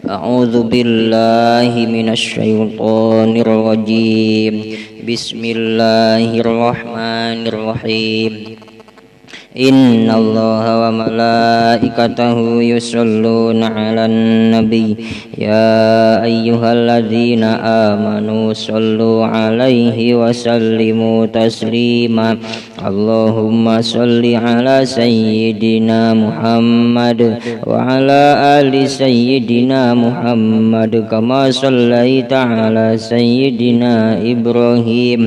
أعوذ بالله من الشيطان الرجيم. بسم الله الرحمن الرحيم. إن الله وملائكته يصلون على النبي يا أيها الذين آمنوا صلوا عليه وسلموا تسليما. اللهم صل على سيدنا محمد وعلى آل سيدنا محمد كما صليت على سيدنا إبراهيم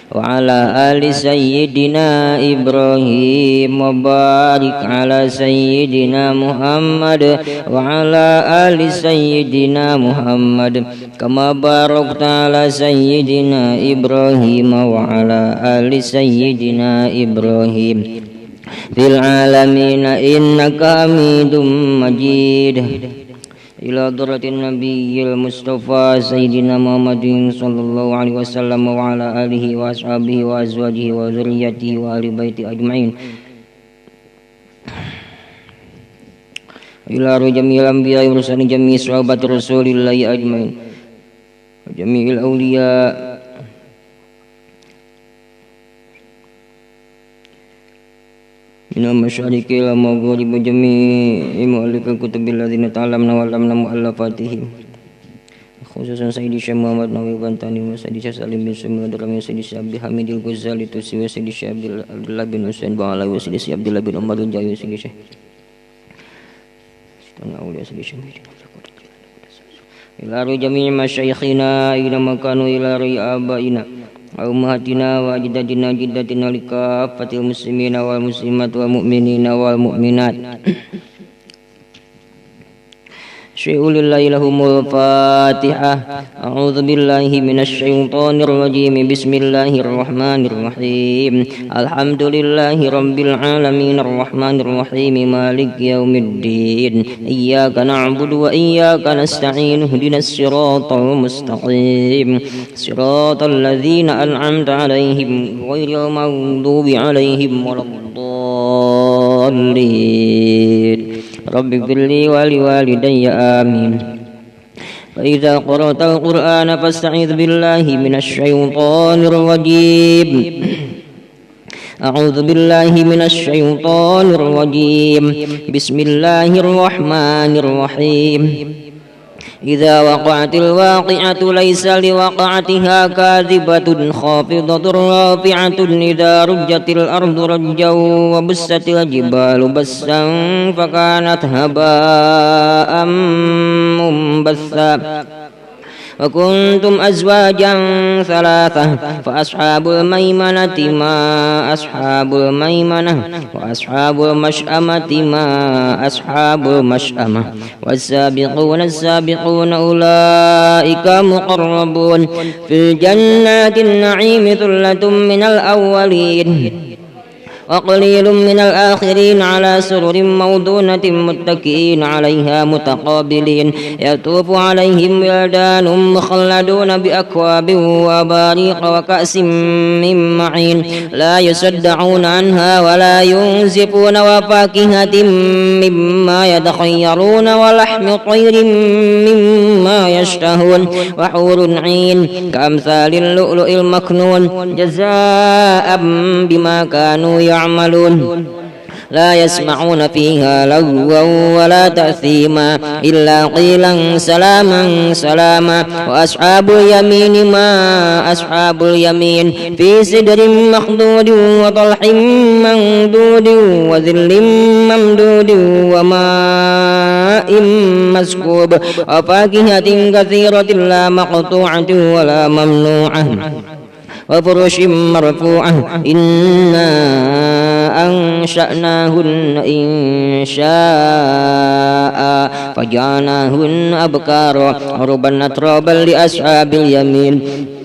وعلى آل سيدنا إبراهيم وبارك على سيدنا محمد وعلى آل سيدنا محمد كما باركت على سيدنا إبراهيم وعلى آل سيدنا إبراهيم في العالمين إنك حميد مجيد. إلى ضرة النبي المصطفى سيدنا محمد صلى الله عليه وسلم وعلى آله وأصحابه وأزواجه وذريته وآل بيته أجمعين. إلى جميع الأنبياء والمرسلين جميع صحابة رسول الله أجمعين وجميع الأولياء من المشارق إلى المغارب جميع مؤلف الكتب الذين تعلمنا وعلمنا مؤلفاتهم خصوصا سيدي الشيخ محمد نووي بنتاني وسيدي الشيخ سالم بن سليم الدرمي وسيدي الشيخ عبد الحميد الغزالي الطوسي وسيدي الشيخ عبد الله بن حسين بعلاوي وسيدي الشيخ عبد الله بن عمر الجاي وسيدي الشيخ أولياء سيدي الشيخ إلى جميع مشايخنا أينما كانوا إلى آبائنا أمهاتنا وأجدادنا جداتنا لكافة المسلمين والمسلمات والمؤمنين والمؤمنات. شيء لله لهم الفاتحة. أعوذ بالله من الشيطان الرجيم. بسم الله الرحمن الرحيم. الحمد لله رب العالمين الرحمن الرحيم مالك يوم الدين. إياك نعبد وإياك نستعين اهدنا الصراط المستقيم صراط الذين أنعمت عليهم غير المغضوب عليهم ولا الضالين. رب اغفر لي ولوالدي آمين. فإذا قرأت القرآن فاستعذ بالله من الشيطان الرجيم. أعوذ بالله من الشيطان الرجيم. بسم الله الرحمن الرحيم. إذا وقعت الواقعة ليس لوقعتها كاذبة خافضة رافعة إذا رجت الأرض رجا وبست الجبال بسا فكانت هباء منبثا. وكنتم أزواجا ثلاثة فأصحاب الميمنة ما أصحاب الميمنة وأصحاب المشأمة ما أصحاب المشأمة والسابقون السابقون أولئك مقربون في الجنات النعيم ثلة من الأولين وقليل من الآخرين على سرر موضونة متكئين عليها متقابلين يطوف عليهم ولدان مخلدون بأكواب وباريق وكأس من معين لا يصدعون عنها ولا ينزفون وفاكهة مما يتخيرون ولحم طير مما يشتهون وحور عين كأمثال اللؤلؤ المكنون جزاء بما كانوا يعملون. لا يسمعون فيها لغوا ولا تأثيما إلا قيلا سلاما سلاما. وأصحاب اليمين ما أصحاب اليمين في سدر مخضود وطلح ممدود وذل ممدود وماء مسكوب وفاكهة كثيرة لا مقطوعة ولا ممنوعة وفرش مرفوعة. إنا أنشأناهن إنشاء فجعلناهن أبكارا عربا أترابا لأصحاب اليمين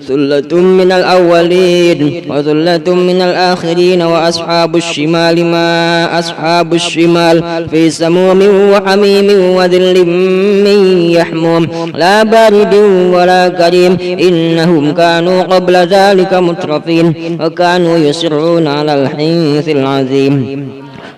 ثلة من الأولين وثلة من الآخرين. وأصحاب الشمال ما أصحاب الشمال في سموم وحميم وذل من يحموم لا بارد ولا كريم. إنهم كانوا قبل ذلك مترفين وكانوا يصرون على الحنث العظيم.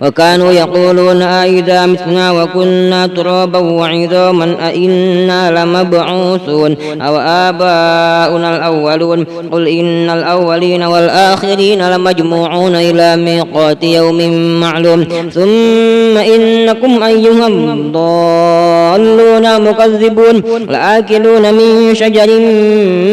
وكانوا يقولون أئذا متنا وكنا ترابا وعظاما أئنا لمبعوثون أو آباؤنا الأولون قل إن الأولين والآخرين لمجموعون إلى ميقات يوم معلوم ثم إنكم أيها الضالون المكذبون لآكلون من شجر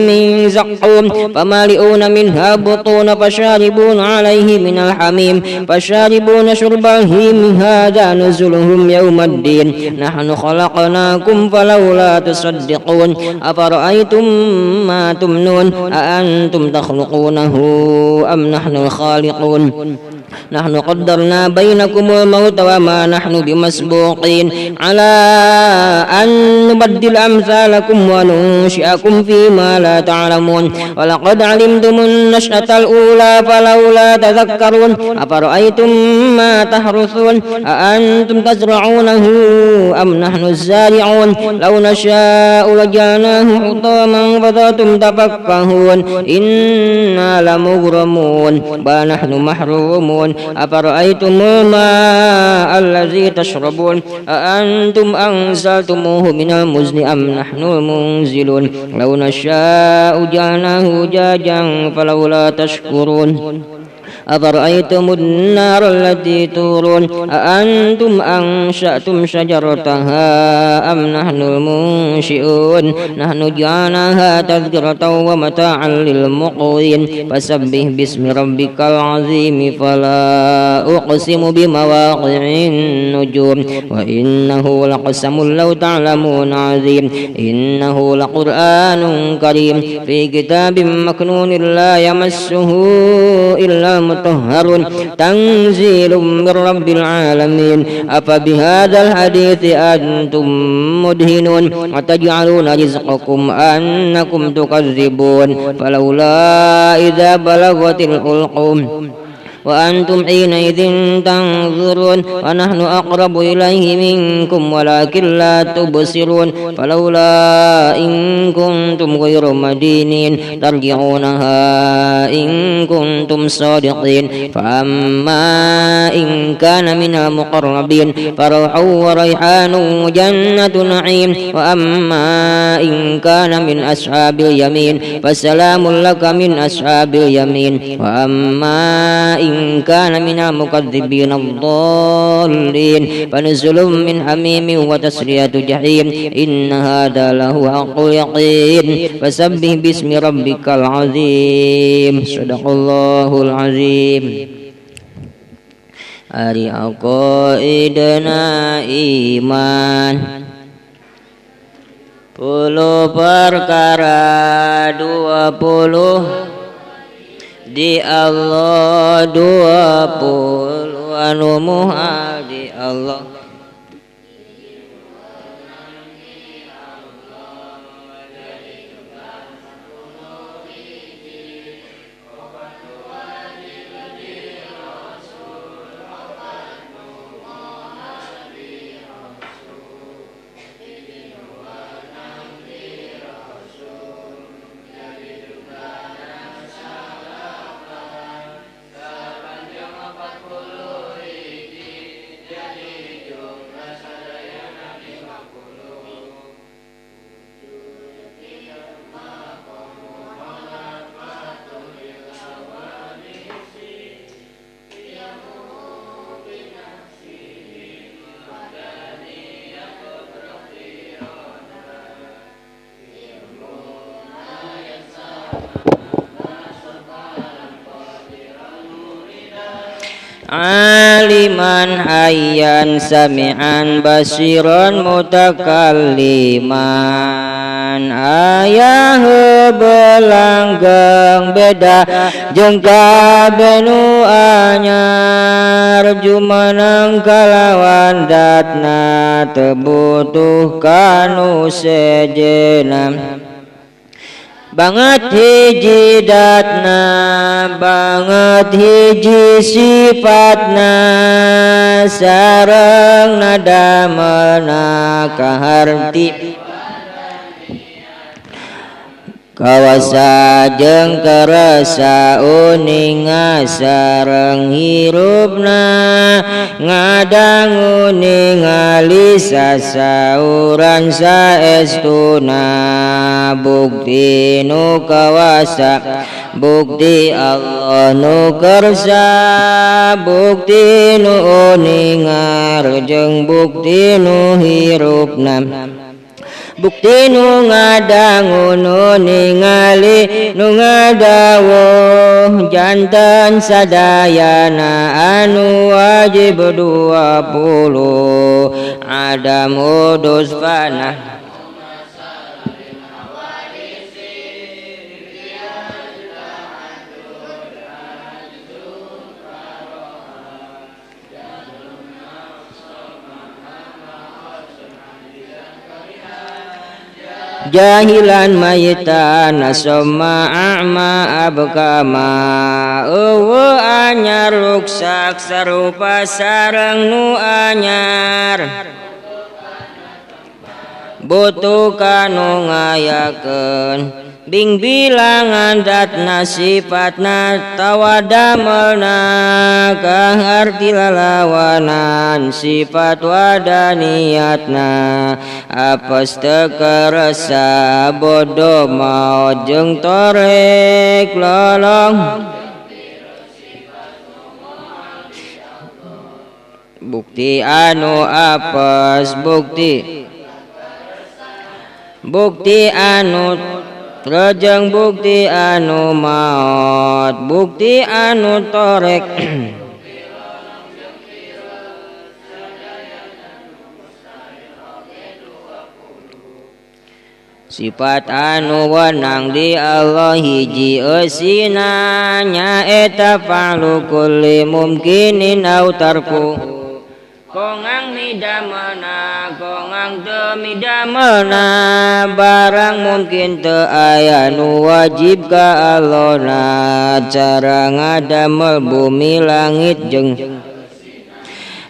من زقوم فمالئون منها بطون فشاربون عليه من الحميم فشاربون شرب الهيم هذا نزلهم يوم الدين نحن خلقناكم فلولا تصدقون أفرأيتم ما تمنون أأنتم تخلقونه أم نحن الخالقون نحن قدرنا بينكم الموت وما نحن بمسبوقين على أن نبدل أمثالكم وننشئكم فيما لا تعلمون ولقد علمتم النشأة الأولى فلولا تذكرون أفرأيتم ما تحرثون أأنتم تزرعونه أم نحن الزارعون لو نشاء لجعلناه حطاما فظلتم تفكهون إنا لمغرمون بل نحن محرومون أفرأيتم الماء الذي تشربون أأنتم أنزلتموه من المزن أم نحن المنزلون لو نشاء جعلناه أجاجا فلولا تشكرون أفرأيتم النار التي تورون أأنتم أنشأتم شجرتها أم نحن المنشئون نحن جعلناها تذكرة ومتاعا للمقوين فسبح باسم ربك العظيم فلا أقسم بمواقع النجوم وإنه لقسم لو تعلمون عظيم إنه لقرآن كريم في كتاب مكنون لا يمسه إلا المطهرون تنزيل من رب العالمين أفبهذا الحديث أنتم مدهنون وتجعلون رزقكم أنكم تكذبون فلولا إذا بلغت الحلقوم وأنتم حينئذ تنظرون ونحن أقرب إليه منكم ولكن لا تبصرون فلولا إن كنتم غير مدينين ترجعونها إن كنتم صادقين فأما إن كان من المقربين فروح وريحان وجنة نعيم وأما إن كان من أصحاب اليمين فسلام لك من أصحاب اليمين وأما إن كان من المكذبين الضالين فنزل من حميم وتسلية جحيم إن هذا لهو حق اليقين فسبح باسم ربك العظيم صدق الله العظيم. Ari aqaidna iman 10 perkara 20 di Allah 20 anu muhal di Allah. Aliman hayyan sami'an basiran mutakalliman ayah belanggeng beda jeung kabeh nu anyar jumeneng kalawan datna teu butuh kanu sejenna banget hiji datna banget hiji sifatna sareng nadamelna kaharti Kawasa jeung keresa uninga sareng hirupna ngadangu ningali sasauran saestuna bukti nu kawasa bukti Allah nu kersa bukti nu uninga jeung bukti nu hirupna bukti nu ngadangu nu ningali nu ngadawuh jantan sadayana anu wajib 20 adam udus fanah jahilan mayitan asoma a'ma abkama eueuh anyar ruksak sarupa sareng nu anyar butuh kanu ngayakeun bing bilangan datna sifatna tawadamelna kaharti lalawanan sifat wadaniatna apes teu keresa bodoh maot jeung torek lolong bukti anu apes bukti bukti anu rejeng bukti anu maot bukti anu torek sifat anu wenang di Allah hiji eusina nyaeta fa'lu kulli mumkinin au tarku kongang midamana kongang teu midamana barang mungkin teu aya nu wajib ka Allahna cara ngadamel bumi langit jeung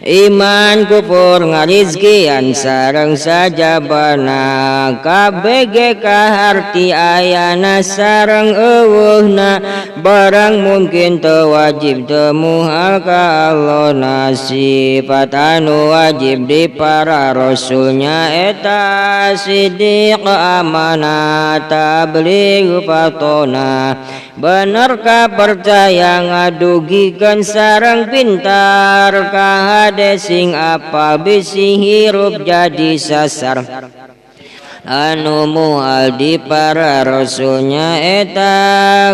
iman kufur ngarizkian sareng sajabana kabeh kaharti ayana sareng eueuhna barang mungkin teu wajib teu muhal ka Allahna sifat anu wajib di para rasulnya eta sidiq amanah tabligh fatona bener ka percaya ngadugikeun sareng pintar kahade sing apa bisi hirup jadi sasar anu mual di para rasulnya eta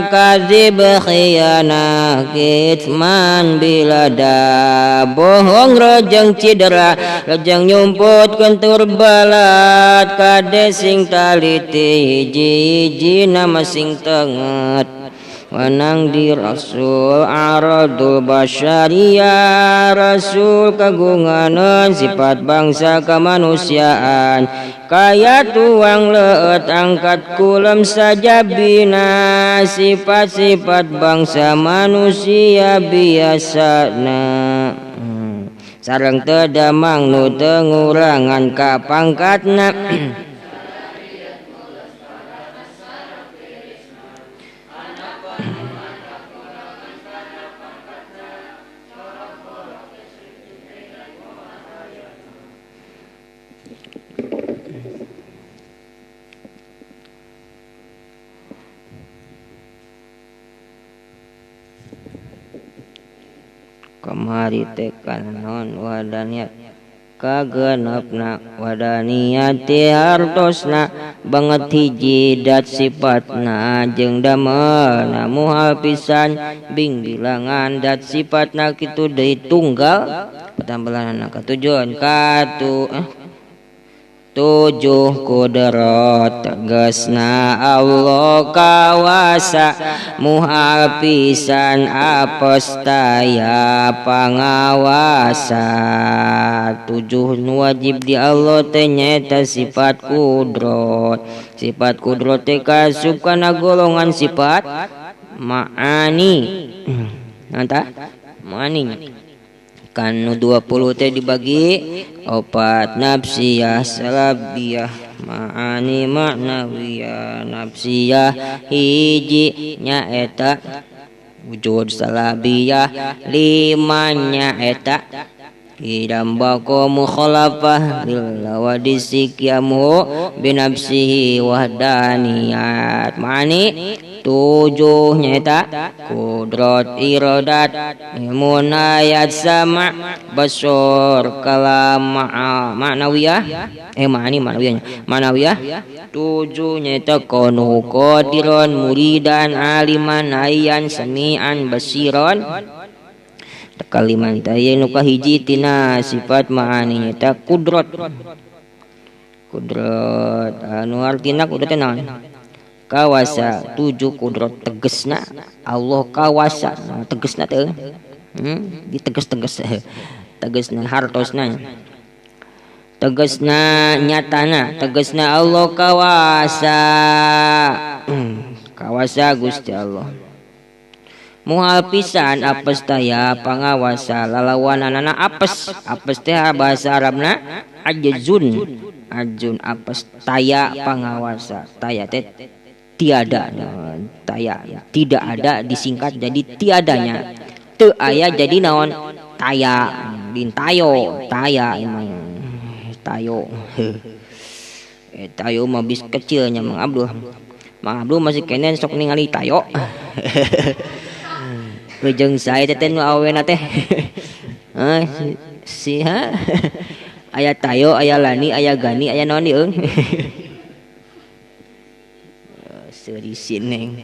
kadzib khianah kitman bilada bohong rejeng cidera rejeng nyumput kentur balat kade sing taliti hiji-hiji nama sing tenget wenang di rasul aradul basyariah rasul kagunganan sifat bangsa kemanusiaan kaya tuang leut angkat kulem sajabina sifat-sifat bangsa manusia biasana sareng teu damang nu teu ngurangan ka pangkatna kamari teh kana naon wadaniat kagenepna wadaniyati hartosna banget hiji dat sifatna jeung damelna muhal pisan bing bilangan dat sifatna kitu deui tunggal patambalanana katujuan katu tujuh kudrat tegasna Allah kawasa muhal pisan apes taya pangawasa tujuh nu wajib di Allah teh nyaeta sifat kudrat sifat kudrat teh kasup kana golongan sifat ma'ani nanta ma'ani. Kan nu 20 teh dibagi opat nafsiyah salabiyah ma'ani ma'nawiyah. Nafsiyah hiji nyaeta wujud, salabiyah lima nyaeta idam bako mukhalafah lil wadisi qiyamu binafsihi wahdaniyat. Ma'ani tujuh nyaeta kudrat iradat ilmu ayat sama basor kalam ma'nawiyah ma'ani ma'nawiyahnya ma'nawiyah tujuh nyaeta konu qadiron muridan aliman hayyan sami'an basiron. Kaliman teh nu kahiji tina sifat ma'ani nyaeta kudrat. Kudrat anu artina kudrat teh naon? Kawasa. Tujuh kudrat tegesna Allah kawasa. Tegesna teh diteges-teges tegesna hartosna tegesna nyatana tegesna Allah kawasa. Kawasa Gusti Allah muhal pisan apes taya pangawasa lalawananana apes. Apes teh bahasa Arabna ajzun. Ajzun apes taya pangawasa. Taya teh tiada, taya tidak ada disingkat jadi tiadanya. Teu aya jadi naon? Taya, din tayo, taya emang tayo. Tayo mah bis kecilnya Mang Abdul. Mang Abdul masih kenen sok ningali tayo. Jeung sae teh nu awena teh. Si ha. Aya tayo, aya lani, aya gani, aya naon deui. Seuri sineng.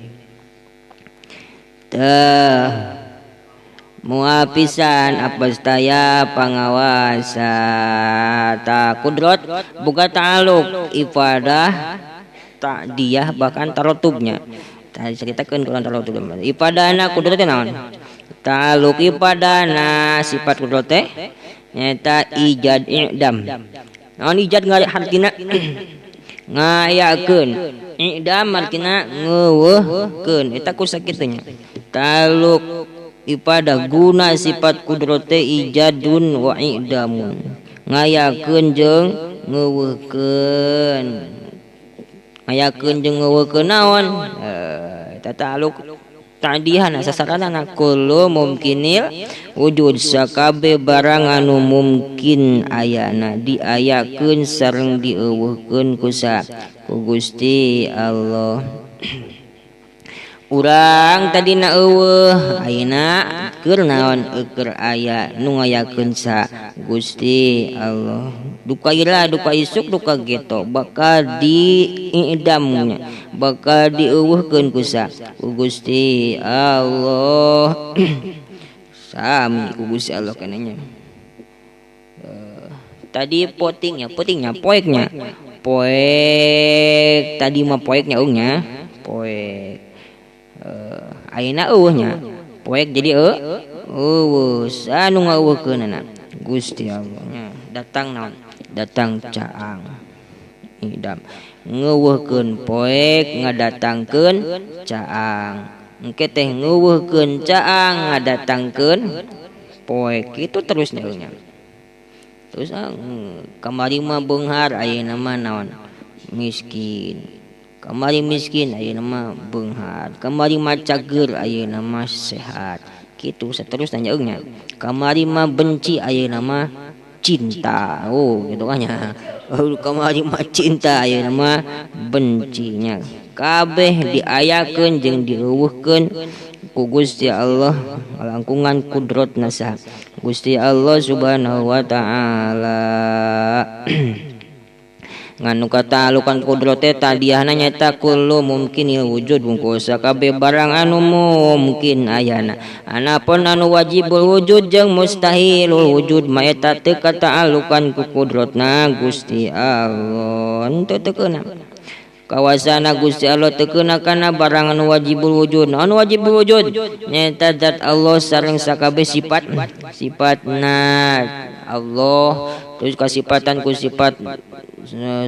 Teh moal pisan apes taya pangawasa. Ta kudrat boga ta'aluk ibadah ta'diyah bahkan tarotubnya. Tadi ceritakeun kurang tarotub. Ibadahna kudrat teh naon? Ta'aluk ibadahna sifat kudrat teh nyaeta ijad i'dam. Naon ijad hartina? Ngayakeun. I'dam artina ngeuweuhkeun. Eta ku sakitu nya. Ta'aluk ibadah guna sifat kudrat teh ijadun wa i'damun. Ngayakeun jeung ngeuweuhkeun. Ngayakeun jeung ngeuweuhkeun naon? Eta ta'aluk ta'dihana sasaranana kullu mumkinil wujud sakabe barang anu mungkin ayana diayakeun sareng dieuweuhkeun ku ku Gusti Allah. Urang tadina eueuh ayeuna keur naon keur aya nu ngayakeun sa Gusti Allah. Duka ira duka isuk duka geto bakal diidamnya bakal dieuweuhkeun ku sa ku Gusti Allah. Sami ku Gusti Allah kenanya. Tadi potingnya poeknya poek tadi mah poeknya ungnya poek. Ayeuna eueuhnya poek jadi eueuh anu ngeuweuhkeunana Gusti Allah nya datang naon datang caang idam ngeuweuhkeun poek ngadatangkeun caang engke teh ngeuweuhkeun caang ngadatangkeun poek kitu terus nya terus kamari mah beunghar ayeuna mah naon miskin. Kamari miskin ayeuna mah beunghar, kamari mah cager ayeuna mah sehat. Kitu saterusna nya eungnya. Kamari mah benci ayeuna mah cinta. Oh, gitu kan nya. Kamari mah cinta ayeuna mah bencinya. Kabeh diayakeun jeung dieuweuhkeun ku Gusti Allah langkungan kudrotna saha Gusti Allah Subhanahu wa taala. Nganu katalukan kudrat teh tadiahna nyaeta kullu mumkinil wujud bungkus sakabeh barang anu mungkin ayana. Anapun anu wajibul wujud jeung mustahilul wujud maeta teu kataalukan ku kudratna Gusti Allah. Henteu teu keuna. Kawasana Gusti Allah teu keuna kana barang anu wajibul wujud. Anu wajibul wujud nyaeta zat Allah sareng sakabeh sifat sifatna Allah terus kasipatan ku sifat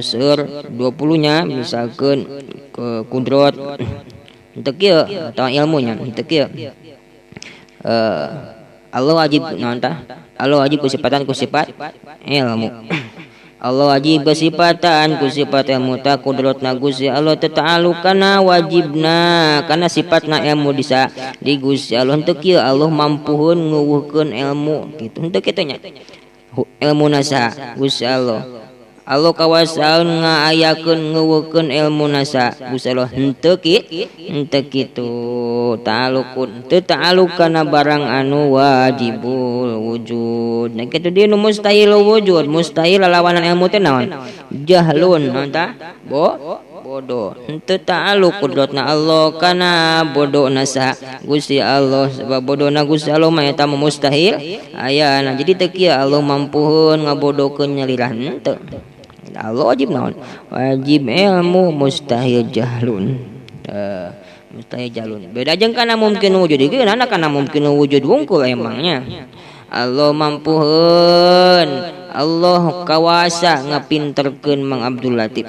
seur 20 nya misalkan ke kudrat henteu kieu atau ilmunya henteu kieu. Allah wajib naon tah Allah wajib kusipatan ku sifat ilmu. Allah wajib kesipatan ku sifat ilmu ta kudrotna Gusti Allah teu ta'alluq kana wajibna kana sifatna ilmu bisa di Gusti Allah henteu kieu Allah mampuheun nguwuhkeun ilmu kitu henteu kitu nya ilmu nasa Gusti Allah. Allah kawasaeun ngaayakeun nguwuhkeun ilmu nasa Gusti Allah henteu henteu kitu ta'alluqun teu ta'alluq kana barang anu wajibul wujud. Nah kitu dia nu mustahil wujud, mustahil lalawanan ilmu teh naon? Jahlun naon tah? Bodoh. Henteu ta'alluq kudratna Allah kana bodona saha Gusti Allah sebab bodona Gusti Allah mah eta mustahil ayana. Jadi teu kieu Allah mampuheun ngabodokeun nyalirah henteu. Allah wajib naon? Wajib ilmu mustahil jahlun. Mustahil jahlun. Beda jeung kana mungkin wujud ieu kana kana mungkin wujud wungkul emangnya. Allah mampuheun, Allah kawasa ngapinterkeun Mang Abdul Latif.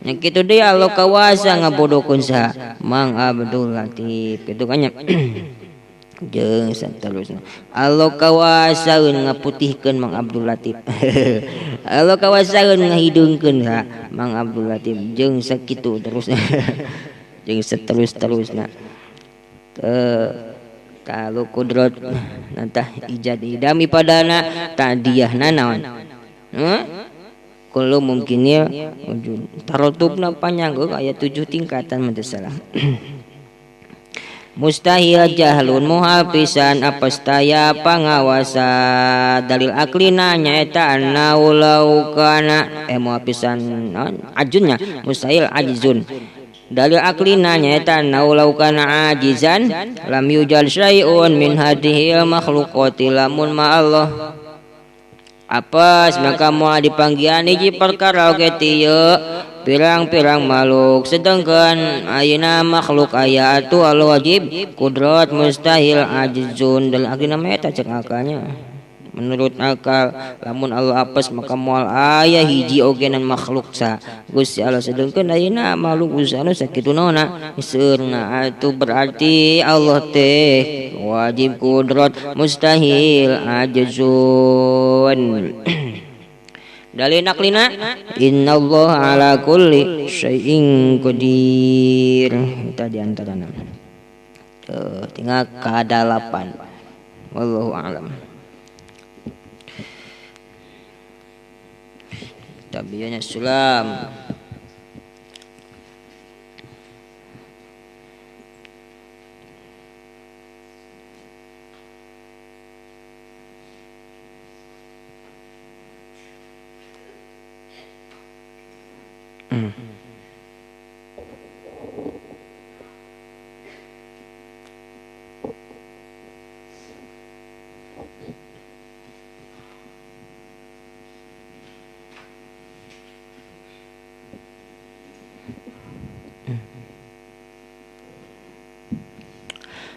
Nya kitu deui Allah kawasa ngabodohkeun saha Mang Abdul Latif. Kitu kan nya. Jeung saterusna. Allah kawasaeun ngaputihkeun Mang Abdul Latif. Allah kawasaeun ngahideungkeun saha Mang Abdul Latif jeung sakitu terus. Jeung seterus-terusna. Kalau kudrat nantah ijad idami padana tadiyahna naon? Kalau mungkinnya wujud tarotubna panjang aya 7 tingkatan mah teu salah. Mustahil jahlun muhal pisan apastaya pangawasa dalil aklina nyaeta anna lau kana muhal pisan ajunnya mustahil ajizun dalil aklina nyaeta anna lau kana ajizan lam yujal syai'un min hadhil makhluqati lamun ma Allah apes maka moal dipanggihan hiji perkara oge tieu pirang-pirang makhluk sedangkan ayeuna makhluk aya atuh Allah wajib kudrat mustahil ajizun dalil aklina mah eta cek akalnya menurut akal lamun Allah apes maka moal aya hiji ogenan makhluk sa Gusti Allah sedangkan ayeuna makhluk Gusti Allah sakitu naonna seueurna atuh berarti Allah teh wajib kudrat mustahil ajizun. Dalil naklina innallaha ala kulli syai'in qadir. Eta di antarana. Tinggal ka-8. Wallahu a'lam. Tabianya sulam.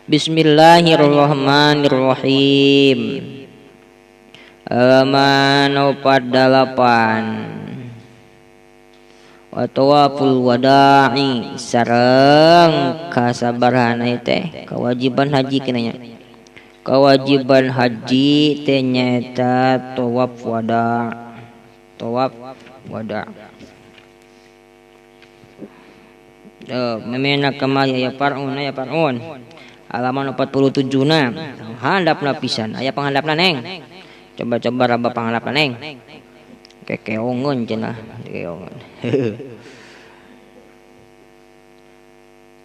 Bismillahirrahmanirrahim. Halaman 48. Wa tawaful wada'i sareng kasabarana teh kewajiban haji kenanya. Kewajiban haji teh nyaeta tawaf wada'. Tawaf wada'. Memena kamari aya parun aya parun. Halaman 47 na handapna pisan aya panghandapna neng. Coba-coba raba panghandapna neng. Kekeongeun cenah, kekeongeun.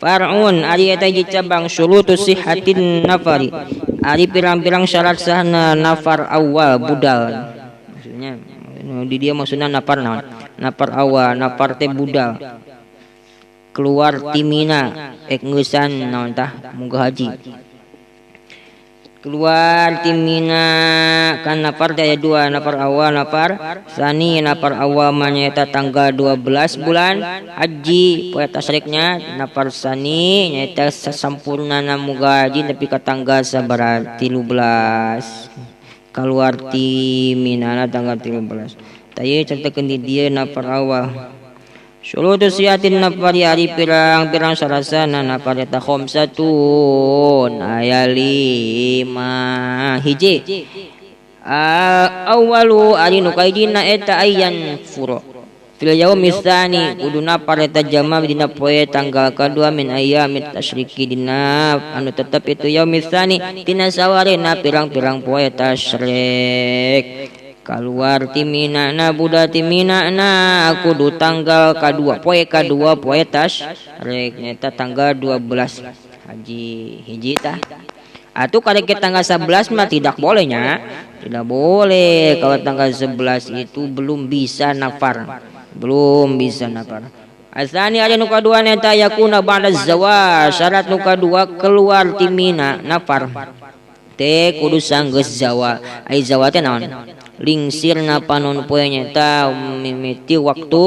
Far'un ari eta hiji cabang syurutu sihhatin nafari. Ari pirang-pirang syarat sahna nafar awal budal. Maksudnya di dia maksudna nafar naon? Nafar awal, nafar teh budal. Keluar timina ek ngeusan naon tah munggah haji. Keluar timina kan nafar teh aya dua, nafar awal, nafar sani. Nafar awal mah nyaeta tanggal 12 bulan haji poe tasriknya, nafar sani nyaeta sasampurnana munggah haji nepi ka tanggal sabaraha 13. Keluar timina tanggal 13. Tah ieu caritakeun di dieu nafar awal. Syurutu siatin nafari ari pirang-pirang sarasana nafar eta khamsatun aya 5 hiji. Awalu ari nu kahijina eta ayan furo fil yaumi tsani kuduna pareta jama dina poe tanggal kadua min ayyamit tasyriqi dina anu tetep itu yaumi tsani tina sawarena pirang-pirang poe tasyrik kaluar ti Mina na budak ti Mina na kudu tanggal kadua poe kadua poe tasyrik nyaeta tanggal 12 haji hiji tah. Atau kalau kita tanggal 11 mah tidak bolehnya, tidak boleh kalau tanggal 11 itu belum bisa nafar, belum bisa nafar. Asani ada nu kadua neta yakuna ba'da zawal, syarat nu kadua keluar ti Mina nafar teh kudu sanggeus zawal. Ai zawal teh naon? Lingsirna panon poe nyaeta mimiti waktu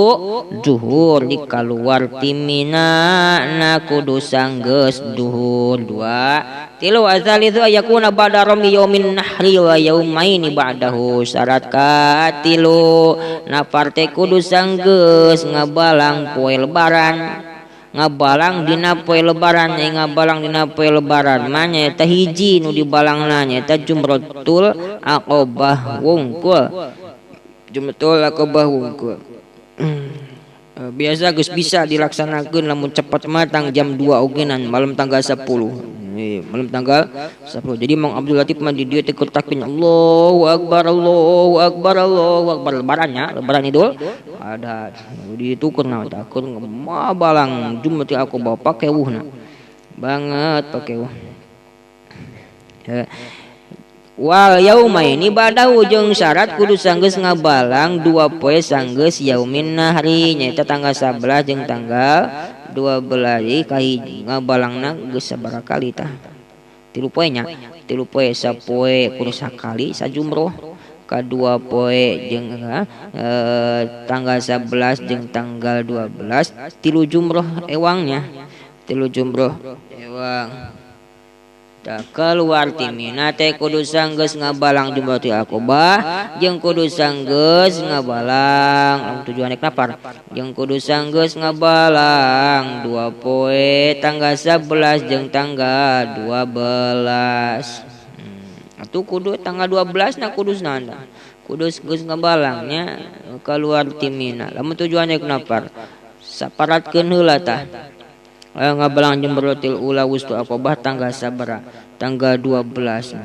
zuhur di kaluar ti Mina na kudu sanggeus zuhur. Dua tilu azalithu ayakuna ba'da rami yaumin nahri wa yaumaini ba'dahu, syarat katilu nafar teh kudu sanggeus ngabalang poe lebaran, ngabalang dina poe lebaran, ngabalang dina poe lebaran mah nyaeta hiji nu dibalangna nyaeta jumratul aqabah wungkul, jumratul aqabah wungkul. Biasa geus bisa dilaksanakeun lamun cepet mah tang jam 2 ogenan malam tanggal 10. Malam tanggal 10. Jadi Mang Abdul Latif mah di dieu teh keur takbir Allahu akbar Allahu akbar Allahu akbar lebarannya, lebaran Idul Adha. Di itu keur naon tah keur mabalang jumratul aqabah pakewuhna. Banget pakewuh. Wal yaumaini ba'dahu jeung syarat kudu sanggeus ngabalang dua poe sanggeus yaumin nahri nyaeta tanggal 11 jeung tanggal 12 kahiji ngabalangna geus sabaraha kali tah tilu poe nya, tilu poe sapoe kudu sakali sajumroh, kadua poe jeung tanggal 11 jeung tanggal 12 tilu jumroh ewangnya, tilu jumroh ewang. Tak keluar ti Mina teh kudu sanggeus ngabalang jumratul aqabah jeung kudu sanggeus ngabalang lamun tujuan rek nafar jeung kudu sanggeus ngabalang dua poe tanggal 11 jeung tanggal 12. Atuh kudu tanggal 12 na kudu naon kudu geus ngabalangnya keluar ti Mina lamun tujuan rek nafar saparatkeun heula tah ngabalang jumratul ula wustu aqabah tanggal sabaraha tanggal 12.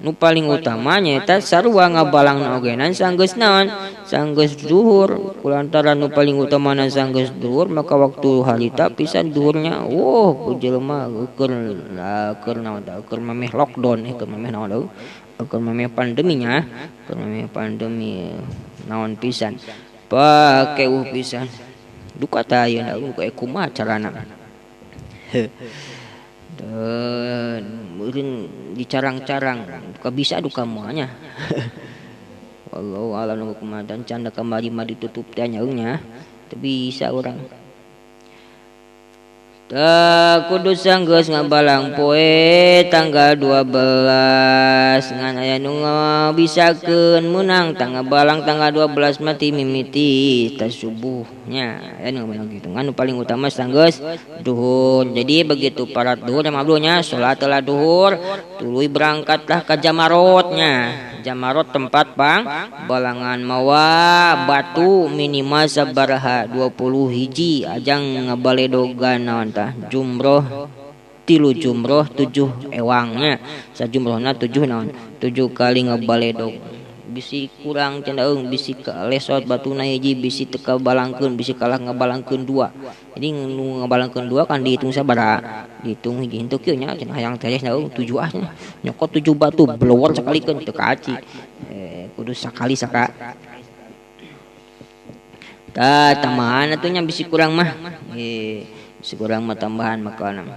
Nu paling utama nyaeta sarua ngabalangna ogenan sanggeus naon sanggeus zuhur, kulantaran nu paling utamana sanggeus zuhur maka waktu harita pisan zuhurnya wah ku jelema keur keur naon tah keur mameh lockdown keur mameh naon keur mameh pandeminya, keur mameh pandemi naon pisan pakeuh pisan duka tah ayeuna duka kumaha carana. Dan meureun dicarang-carang duka bisa duka moal nya. Wallahu a'lam kumaha dan canda kamari mah ditutup teh nya teu bisa urang. Tah kudu sanggeus ngabalang poe tanggal 12 ngan aya nu ngabisakeun meunang tang ngabalang tanggal 12 mah ti mimiti ta subuhnya aya nu meunang kitu ngan nu paling utama sanggeus duhur. Jadi begitu parat duhur mah abdunya salat lah duhur tuluy berangkatlah ka jamarotnya. Jamarot tempat pang balangan mawa batu minimal sabaraha 20 hiji ajang ngabaledogan naon tah jumroh tilu jumroh 7 ewangnya sajumrohna 7 naon 7 kali ngabaledog bisi kurang cendaeung bisi lesot batuna hiji bisi teu kabalangkeun bisi kalah ngabalangkeun 2. Jadi nu ngabalangkeun 2 kan dihitung sabaraha dihitung hiji henteu kieu nya cenah hayang teres daeung 7 ah cenah nyokot 7 batu blower sakalikeun teu kaci kudu sakali saka tah tambahan atuh nya bisi kurang mah bisi kurang mah tambahan makana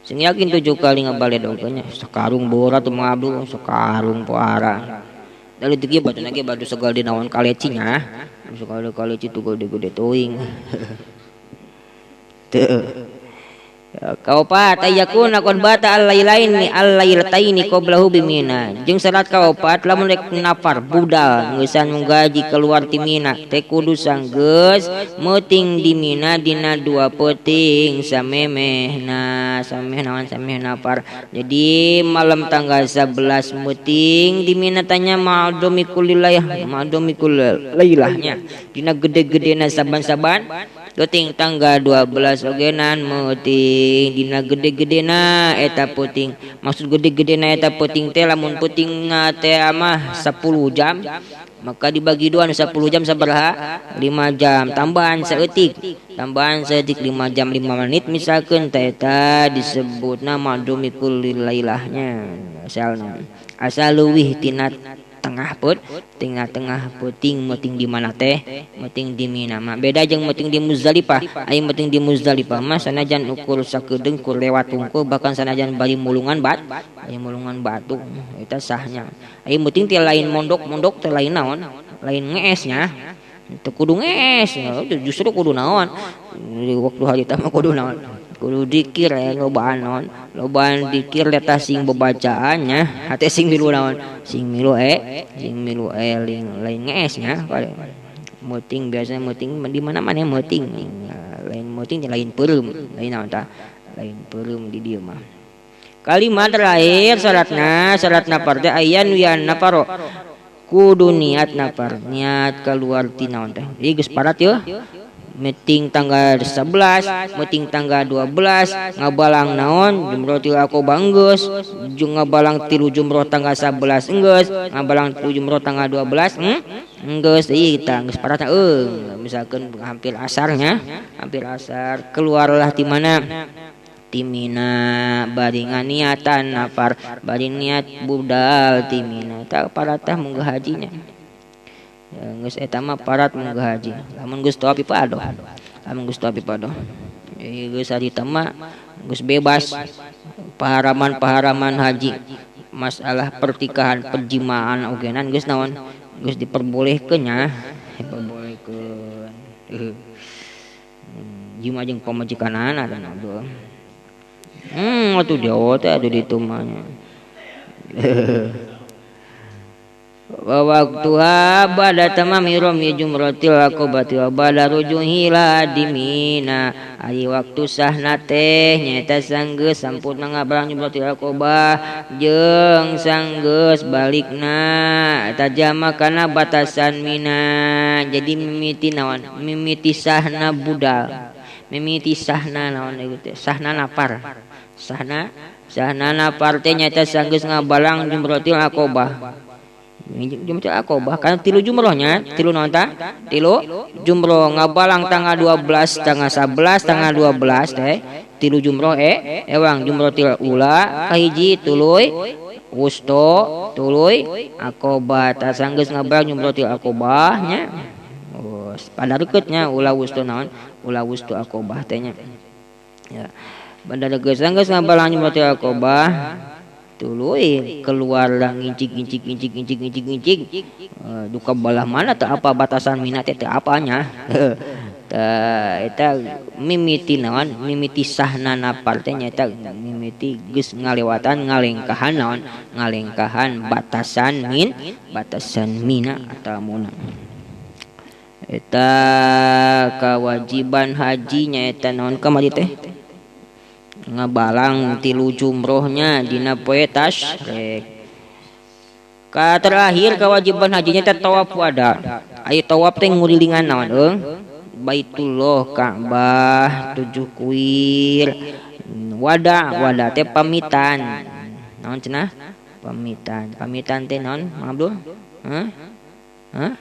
sing yakin 7 kali ngabaledog nya sakarung bora tuh mangabdu sakarung poara dari teu kieu batuna ge batu segal dinaon kaleci nya segal kaleci tuh gede-gede teuing teu Kaopat ayakuna qad bata al-lailaini al-lailataini qablahu bimina. Jeung syarat kaopat lamun rek nafar budal ngeusan munggaji keluar ti Mina teh kudu sanggeus meuting di Mina dina dua peuting samemehna, samemeh naon samemeh nafar. Jadi malam tanggal 11 meuting di Mina tanya ma'dumi kullilayah, ma'dumi kullilailahnya. Dina gede-gedena saban-saban peuting tanggal 12 ogenan meuting dina gede-gedena eta peuting. Maksud gede-gedena eta peuting teh lamun peutingna teh mah 10 jam maka dibagi dua 10 jam sabaraha 5 jam tambahan saeutik, tambahan saeutik 5 jam 5 menit misalkeun teh eta disebutna ma'dumi kullilailahnya. Asalna asal leuwih tina tengah put, tengah-tengah peuting meuting di mana teh? Meuting di Mina mah. Beda jeung meuting di Muzdalifah. Aya meuting di Muzdalifah mah sanajan ukur sakedeung kur lewat tungkul bahkan sanajan bari mulungan bat, aya mulungan batu eta sahnya. Aya meuting teh lain mondok-mondok teh lain naon? Lain ngeesnya. Teu kudu ngees, justru kudu naon? Di waktu hari teh mah kudu naon? Kudu dikir ya, lobaan naon? Lobaan dikir eta sing bebacaannya, hate sing milu naon? Sing milu sing milu eling lain ngeesnya. Meuting biasanya meuting di mana-mana meuting. Lain meuting lain peureum, lain naon tah? Lain peureum di dieu mah. Kalimat terakhir syaratna, syarat nafar teh aya nu yan nafaro. Kudu niat nafar, niat keluar ti naon teh. Ieu geus parat yeuh. Meeting tanggal 11, meeting tanggal 12, ngabalang naon jumroh tilu Aqobah enggeus, jeung ngabalang tilu jumroh tanggal 11 enggeus, ngabalang tilu jumroh tanggal 12 enggeus. Ieu tah geus paratna eueuh, misalkeun hampir asarnya, hampir asar keluarlah ti mana? Ti Mina bari nganiatan nafar, bari niat budal ti Mina. Tah paratah munggah hajinya. Ya, geus eta mah parat munggah haji. Lamun geus tawaf ibadah. Lamun geus tawaf ibadah. Ieu geus harita mah geus bebas paharaman-paharaman haji. Masalah pertikahan, perjimaan ogenan geus naon? Geus diperbolehkeun nya, diperbolehkeun. Jima jeung pamajikanana dan aduh. Atuh jauh teh atuh ditu mah nya. Wa waqtuha ba'da tamami rami jumratil aqabati wa ba'da rujuhi ila dimina. Ari waktu sahna teh nyaeta sanggeus sampurna ngabalang jumratil aqabah jeung sanggeus balikna eta jama kana batasan Mina. Jadi mimiti naon? Mimiti sahna budal. Mimiti sahna naon ieu teh? Sahna nafar. Sahna sahna nafar teh nyaeta sanggeus ngabalang jumratil aqabah. Jumroh Aqobah kan tilu jumrohnya, tilu naon tah? Tilu jumroh ngabalang tanggal 12, tanggal 11, tanggal 12 teh tilu jumroh ewang jumroh til ula kahiji tuluy wusto tuluy Aqobah tah sanggeus ngabalang jumroh til Aqobah nya. Oh, pada rekeutnya ula wusto naon? Ula wusto Aqobah teh nya. Ya. Pada deukeut sanggeus ngabalang jumroh til Aqobah tuluy keluar lah ngincik ngincik ngincik ngincik ngincik ngincik duka balah mana teu apa batasan Mina teh teu apanya. Tah eta mimiti naon mimiti sahna nafar teh nyaeta mimiti geus ngalewatan ngalengkahan naon ngalengkahan batasan min batasan Mina atawa Muna. Eta kewajiban haji nyaeta naon kamari teh? Ngabalang tilu jumrohnya dina poe tasyrik. Ka terakhir kewajiban hajinya teh tawaf wada. Aya tawaf teh ngurilingan naon eung? Baitullah Ka'bah 7 kuir. Wada, wada teh pamitan. Naon cenah? Pamitan. Pamitan teh naon, Mang Abdul? Hah? Hah?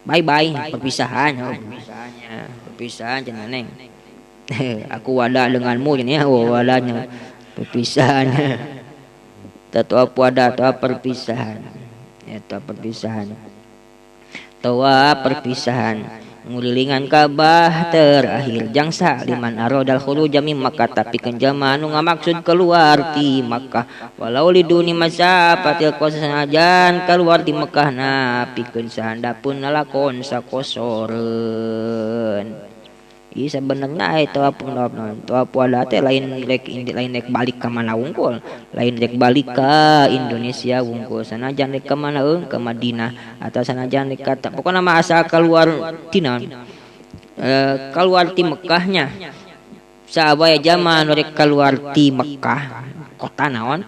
Bye bye, perpisahan. Oh, perpisahannya. Perpisahan cenah neng. Aku wada denganmu ini ya, wadanya perpisahan. Tawaf wada atau perpisahan. Eta perpisahan. Tawaf perpisahan. Ngulilingan Ka'bah terakhir jangsa liman aradal khuruj min Makkah tapi jalma anu ngamaksud keluar ti Makkah walau liduni masafatil qasr sanajan keluar ti Makkah na pikeun sahandapun lalakon sakosoreun. Ieu sabenerna aya tawaf tawaf wada teh lain rek lain rek balik ka mana wungkul, lain rek balik ka Indonesia wungkul, sanajan rek ka mana eung ka Madinah atau sanajan rek ka pokona mah asal keluar tina keluar ti Mekahnya. Saabaya zaman rek keluar ti Mekah, kota naon?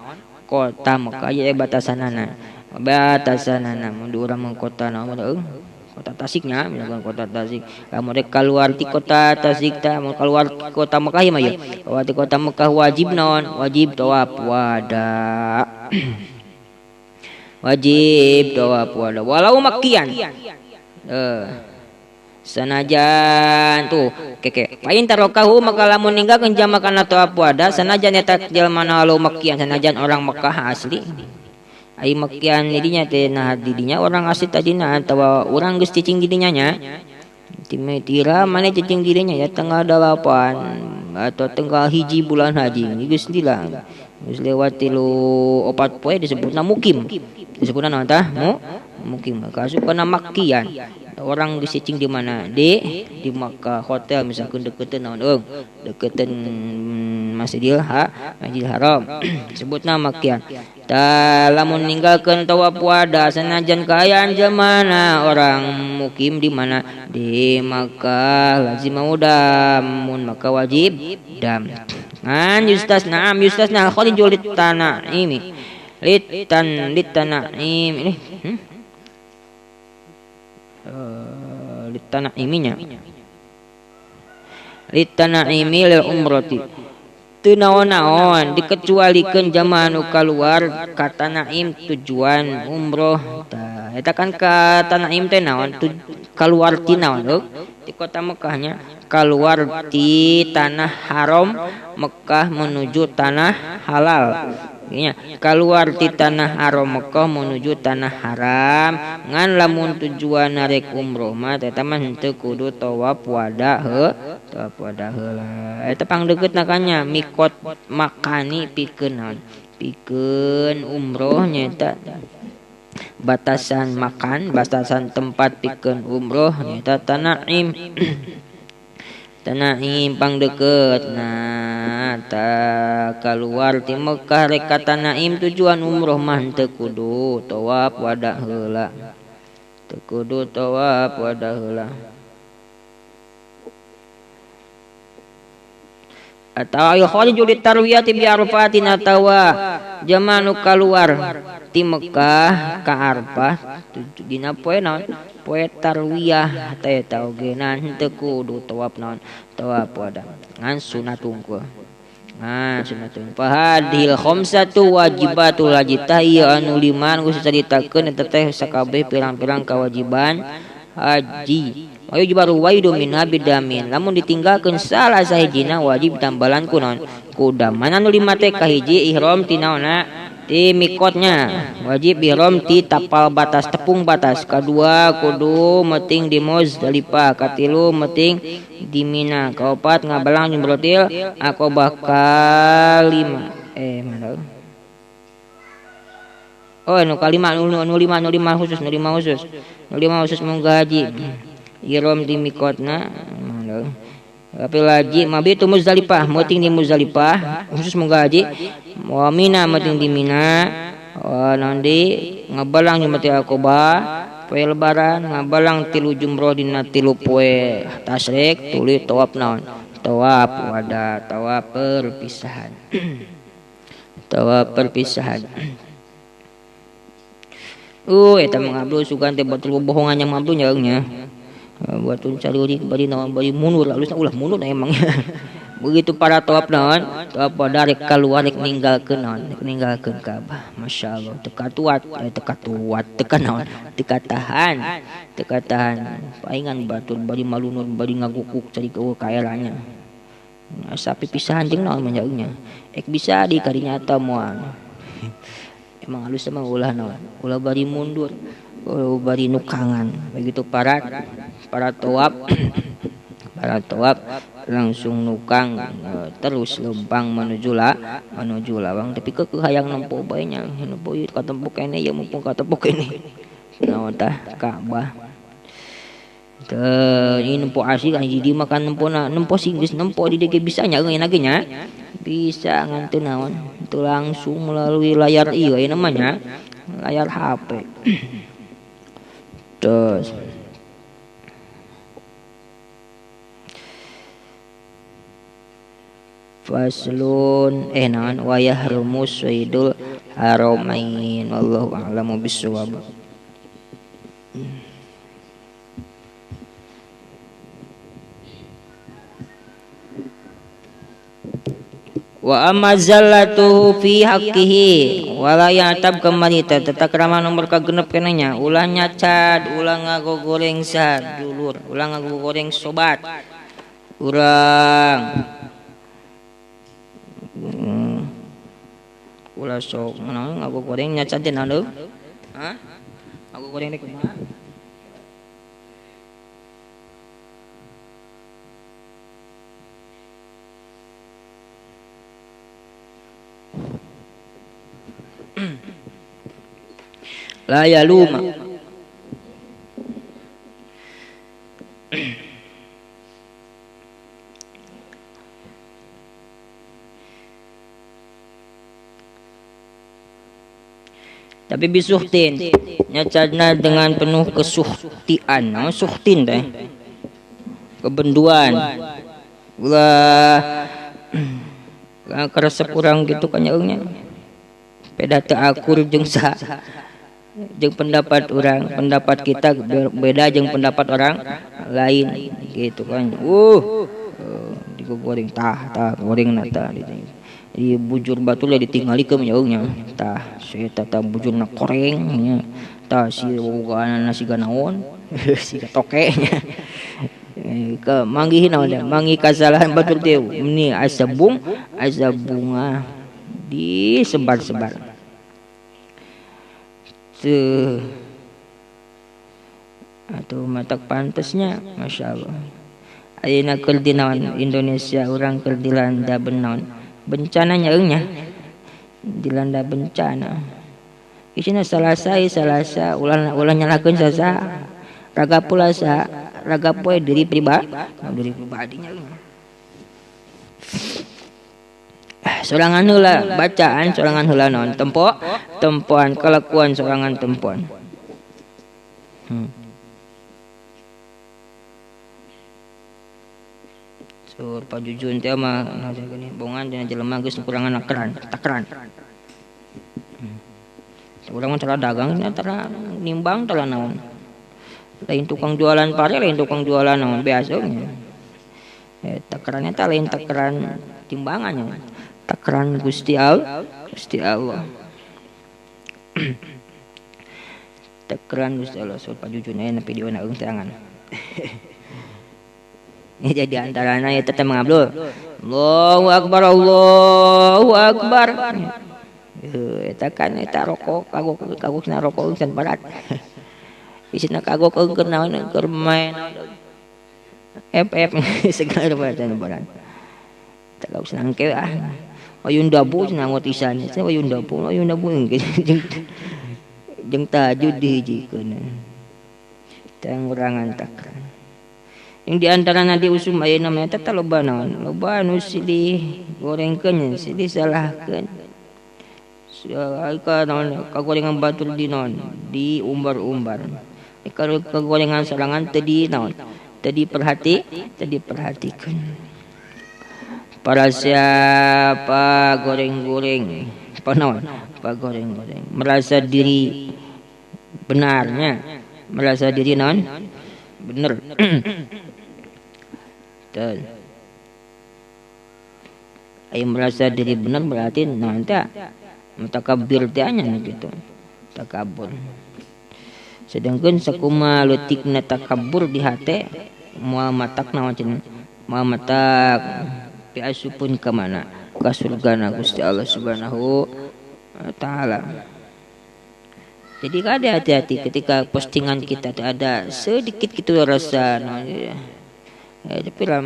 Kota Mekah ye batasanana. Batasanana mun urang mah kota naon euy? Kota Tasiknya, misalkan kota Tasik. Lamun rek keluar ti kota Tasik tah, mun keluar kota Mekah mah ye. Keluar ti kota Mekah wajib naon? Wajib tawaf wada. Wajib tawaf wada walau makian. Sanajan tuh keke pain tarokahu maka lamun ninggalkeun jama kana tawaf wada sanajan eta jelema walau makian sanajan orang Mekah asli. Ai makian didinya teh nah didinya orang asli tadina atawa urang geus cicing didinya nya. Tira mana cicing didinya ya tanggal 8 atau tanggal 1 bulan haji geus lila. Geus lewat 3-4 poe disebutna mukim. Disebutna naon tah? Mukim. Kasup kana makian. Orang geus cicing di mana? Di Makkah hotel misalkan deketan naon eung, deketan Masjidil Haram. Sebutna makian. Ta lamun ninggalkeun tawaf wada sanajan kaayaan jamana orang mukim di mana? Di Makkah lazim damun maka wajib dam. Ngan yustasna am yustasna kharijul litanaimi. Litanaim ini. Litanaiminya. Litanaimi lil umrati. Teu naon-naon dikecualikeun jamaah nu kaluar ka Tanaim tujuan umroh. Tah eta kan ka Tanaim teh naon? Kaluar ti naon euy? Ti kota Mekahnya, kaluar ti tanah haram Mekah menuju tanah halal. Nya kaluar ti tanah haram Mekah menuju tanah haram. Ngan lamun tujuan rek umroh mah eta mah henteu kudu tawaf wada heuh, tawaf wada heula. Eta pangdeukeutna kan nya mikot makani pikeun naon? Pikeun umroh nyaeta batasan makan, batasan tempat pikeun umroh nyaeta Tanaim. Tanaim pangdeukeut. Nah, ta kaluar ti Mekah rek ka Tanaim tujuan umroh mah henteu kudu tawaf wada heula. Teu kudu tawaf wada heula. Atawa khariju litarwiyati bi Arafatin atawa jama nu kaluar ti Mekah ka Arafah dina poe naon? Poe tarwiyah teh eta oge na henteu kudu tawaf naon? Tawaf wada. Ngan sunat tungkul. Ngan sunat tungkul. Fahadil khamsatu wajibatul haji tah ieu anu lima nu geus dicaritakeun eta teh sakabeh pirang-pirang kewajiban haji. Ayo baru waidu min habidamin. Lamun ditinggalkeun salah sahijina wajib tambalan ku naon? Ku dam. Mana nu lima teh kahiji ihram ti naonna? Ti mikotnya. Wajib ihram ti tapal batas tepung batas. Kadua kudu meting di Muzdalifah, katilu meting di Mina, kaopat ngabalang jumrotil Aqabah, kalima. Mana? Oh, nu kalima nu lima nu lima khusus, nu lima khusus. Nu lima khusus munggah haji. Ihram di mikotna mana? Tapi lagi mabitu Muzdalifah, muting di Muzdalifah khusus munggah haji. Wa Mina muting di Mina, wa nanti ngabalang jumratil Aqabah, poe lebaran ngabalang tilu jumroh dina tilu poe tasyrik tuluy tawaf naon? Tawaf wada, tawaf perpisahan. Tawaf perpisahan. Eta mah ngablu sugan teh batur bohongan yang ngablu nya nya. Buat cari bari naon bari mundur alusna ulah mundur emang. Begitu para tawaf naon, tawaf wada rek kaluar rek ninggalkeun naon, rek ninggalkeun Ka'bah. Masyaallah, teu katuat, teu katuat, teu ka naon, teu katahan, teu katahan. Paingan batur bari malunur bari ngagukuk cari eueuh kaeranya. Asa pipisahan jeung naon mah nya. Ek bisa di kadinya ata moal. Emang halus mah ulah naon, ulah bari mundur, ulah bari nukangan. Begitu para tawaf, para tawaf langsung nukang terus lempang menuju lawang. Tapi kekeh hayang nempo bae nya, nempo ieu katempo keneh ieu mumpung katempo keneh. Naon tah Ka'bah. Teu ini nempo asih kan hiji makan nempo na nempo sih geus nempo di dieu bisa nya euy ge nya. Bisa ngan teu naon teu langsung melalui layar ieu aya namanya layar HP. Terus faslun naon wa yahrumu saydul haramain wallahu a'lamu bissawab. Wa amma zallatuhu fi haqqihi wala ya'tab kembali tata krama nomor kagenep kenanya ulah nyacad ulah ngagogoreng sadulur ulah ngagogoreng sobat urang ulah sok naon ngagogoreng nyacad teh naon hah ngagogoreng teh kumaha. La yaluma tapi bisuhtin nyacadna dengan penuh kesuhtian. Nah, suhtin teh kebenduan ulah keresep urang gitu kan nya beda teu akur jeung sa jeung pendapat orang, pendapat kita beda jeung pendapat orang lain gitu kan. Digoreng tah tah goreng na tah di bujur batul ya ditinggalikeun nya tah saya tah bujurna koreng nya tah si bogaan nasi ganaon si toke nya ke manggihin naon manggi kasalahan batur teh meni asa bung asa bunga disebar-sebar. Tuh atau matak pantasnya Masya Allah ayeuna keur di naon Indonesia urang keur dilanda benaon bencananya nya dilanda bencana isina salasa salasa ulah ulah nyalakeun sasa raga pulasa raga poe diri pribadi diri pribadinya sorangan heula bacaan sorangan heula naon tempo tempoan kelakuan sorangan tempoan. Sur pajujun teh mah nah gini bongan dina jelema geus kurangan takaran takaran. Urang mah tara dagang nya tara nimbang tara naon. Lain tukang jualan pare lain tukang jualan naon biasa nya. Takarannya teh lain takaran timbangannya. Takaran Gusti Allah, Gusti Allah. Takaran Gusti Allah sur pajujun aya na video na eung teangan. Ini jadi antarana ya tetep mengabdul. Allahu akbar Allahu akbar. Eta kan eta rokok kagok kagokna rokok can barat. Isina kagok keur naon keur main FF segala rupa can barat. Kagok senangke ah. Ayun dabu senangot isan. Ayun dabu, ayun dabu jeung tahajud dihijikeun. Teh ngurangan takaran. Yang diantara nanti usum aya namanya teh loba naon? Loba anu silih gorengkeun, silih salahkeun. Ka naon kagorengan batur di naon? Diumbar-umbar. Kalau kagorengan sorangan teu di naon? Teu diperhati, teu diperhatikeun. Para siapa goreng-goreng, apa naon? Apa goreng-goreng? Merasa diri benarnya, merasa diri naon? Bener. Dan ayo merasa diri benar berarti naon teh? Mutakabbir teh nya gitu. Takabur. Sedangkan sakuma leutikna takabur di hate moal matak naon cenah? Moal matak piasupun ka mana? Ka surgana Gusti Allah Subhanahu wa taala. Jadi kada hati-hati ketika postingan kita ada sedikit gitu rasa naon ya. Tapi lah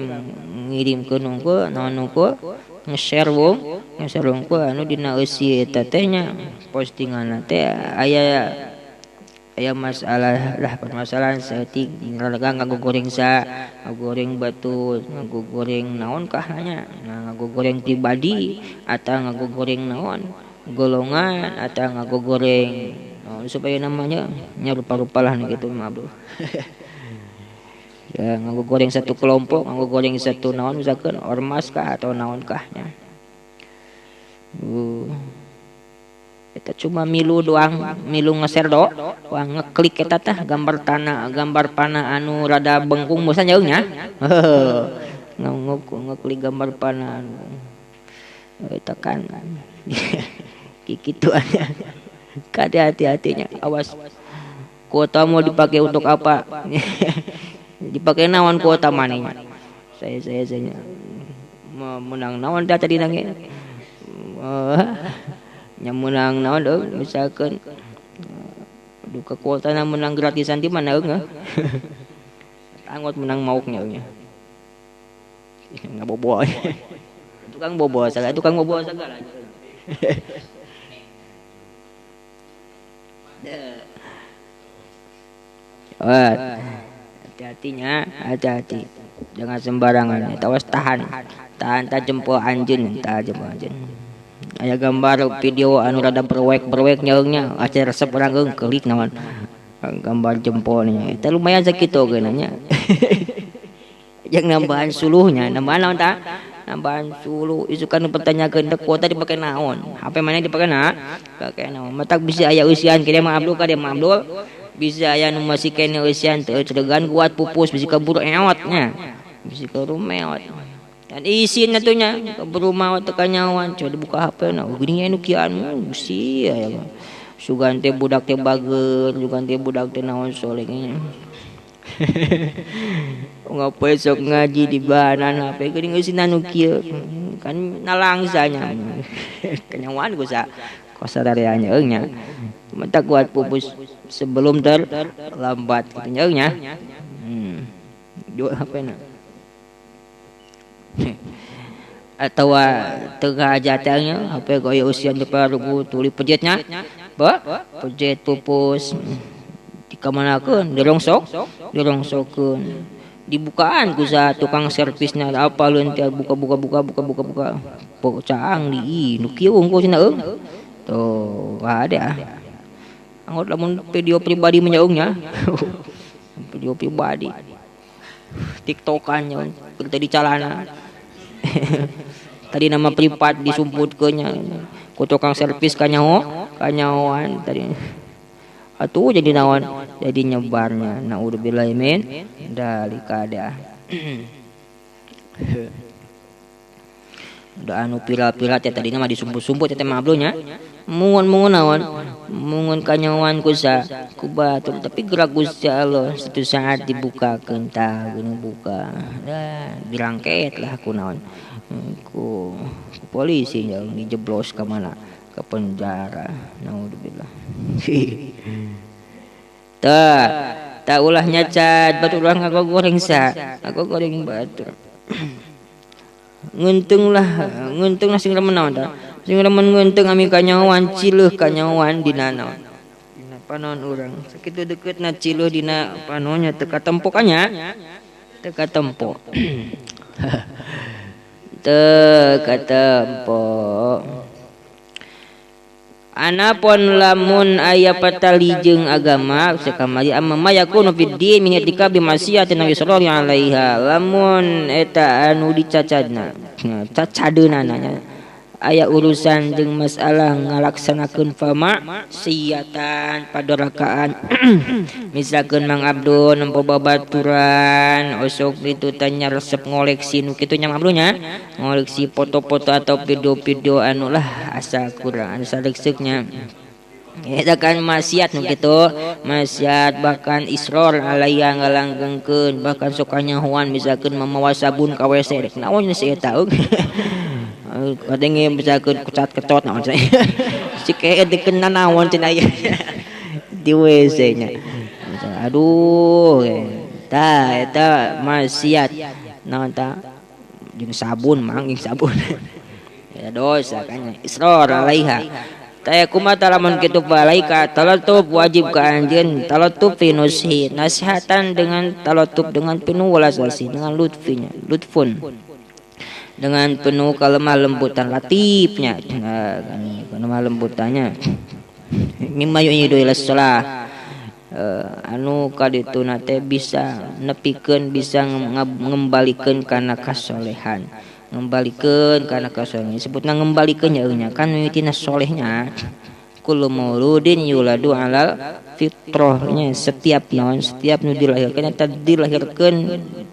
ngirim ke nungku naon nungku nge-share wong nge-share wong anu dina eusi eta teh nya postinganna teh aya Aya masalah lah permasalahan saeutik rada ngagogoreng sa ngagoreng batu ngagogoreng naon kah nya ngagogoreng pribadi atau ngagogoreng naon golongan atau ngagogoreng supaya namanya nya rupa-rupa lah gitu mah bro. Ya ngagogoreng satu kelompok, ngagogoreng satu naon misalkan ormas kah atau naon kah nya. Eta cuma milu doang, milu nge-share do, wah ngeklik eta tah gambar tanah, gambar panah anu rada bengkung bosan jauh nya. Ngeklik gambar panah anu. Eta kan kikitu aja. Kade hati-hatinya, awas. Kuota mau dipakai untuk apa? Dipakai naon kuota manehnya. Saya menang naon dah tadi nange. Nya menang naon deung misalkan duka kuota na menang gratisan di mana eung. Anggot menang mauknya nya. Ngabobo. Tukang bobo sagala, tukang bobo sagala. Hati-hatinya, hati-hati. Jangan sembarangan. Tawas tahan. Tahan ta jempol anjeun, ta jempol anjeun. Aya gambar video anu rada berwek-berwek nyeungnya, acar resep urang geung klik naon. Gambar jempolnya. Eta lumayan sakitu oge nya. Jeung nambahan suluhnya, nambahan naon ta? Nambahan suluh isukan dipertanyakeun teh kuota dipake naon? HP mana dipake na? Pake naon? Matak bisi aya eusian kieu mah abdul ka dieu mah abdul. Bisa aya nu masih kene eusian teu cedegan kuat pupus bisi kabur eot nya. Bisi kabur meot. Dan isin atuh nya kabur maot teu kanyawan coba dibuka HP na geuning anu kieu anu bisi aya. Sugan teh budak teh bager, sugan teh budak teh naon soleh nya. Ngapain sok ngaji di bahanan HP geuning eusin anu kieu kan nalangsanya. Kanyawan ku sa kosadareanya nya. Mata kuat pupus sebelum terlambat gitu nya. Jual HP na. Atau tengah jatangnya HP gaya usia depan rugu tuli pejetnya. Ba pejet pupus dikamanakeun dirongsok, dirongsokeun. Dibukaan ku sa tukang servisna apa leun teh buka-buka buka buka buka. Caang di nu kieu unggul cenah eung. Tuh, ada. Anggot lamun video pribadi menyaungnya. Video pribadi. TikTokan nya tadi calana. Tadi nama privat disumputkeun nya. Ku tukang servis kanyaho, kanyahoan tadi. Atuh jadi naon? Jadi nyebarnya. Naudzubillah min dzalika ada. Udah anu pira-pira teh tadina mah disumput-sumput teh mah ablunya. Mungun-mungun naon? Mungun kanyawan ku sa ku batur tapi gerak Gusti Allah satu saat dibukakeun tah geuning buka. Dah dirangket lah ku naon. Ku polisi yang dijeblos ka mana? Ke penjara. Naudzubillah. Tah, tah ulah nyacat batur ulah ngagoreng sa. Ngagoreng batur. Ngeunteung lah sing remen naon tah. Sing remen ngeunteung ami kanyawan cileuh kanyawan dina naon. Dina panon urang. Sakitu deukeutna cileuh dina panonnya teu katempo nya. Teu katempo. Teu katempo. Anapun lamun aya patali jeung agama sakamari amma ma yakunu fid din min itikabi maksiatin nabi sallallahu alaiha lamun eta anu dicacadna cacadeunana nya aya urusan jeung masalah ngalaksanakeun fama siatan padorakaan misalkeun Mang Abdul nempo babaturan osok ditu tanya resep ngoleksi nu kitu nya Mang Abdul nya ngoleksi foto-foto atau video-video anu lah asa kurang asa leukseuknya eta kan maksiat nu kitu maksiat bahkan isror alaiya ngalanggengkeun bahkan sok kanyahoan misalkeun mamawa sabun ka WC rek naon si eta kadenge misalkeun kecat-kecot naon si keet dikena naon cenah ieu di WC nya aduh tah eta maksiat naon tah jeung sabun mang jeung sabun ya dosa kan isror alaiha Taya kumaha lamun kitu balaika talatub wajib ka anjeun talatub fi nushi nasihatan dengan talatub dengan penuh welas asih dengan lutfinya lutfun dengan penuh kelemah lembutan latifnya kelemah lembutannya mimma yu'idu ila shalah anu kadituna teh bisa nepikeun bisa ngembalikeun kana kasolehan ngembalikeun kana kasolehan sebutna ngembalikeun nya kan mimitina solehnya kullu mauludin yuladu alal fitrahnya setiap naon setiap nu dilahirkeun eta dilahirkeun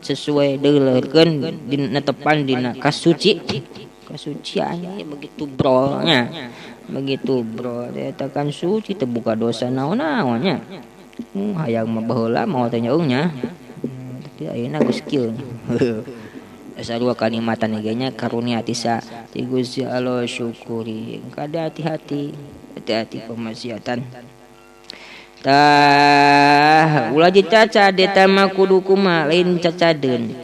sesuai dilahirkeun dina tepan dina kasuci kasucian begitu brolnya begitu bro eta kan suci terbuka dosa naon-naonnya hayang mah baheula mawa teh nyaungnya tapi ayeuna geus kieu sarua kanikmatan ge nya karunia ti ti Gusti Allah syukuri kada hati-hati hati-hati pemaksiatan tah ulah dicacad eta mah kudu kumaha lain cacadeun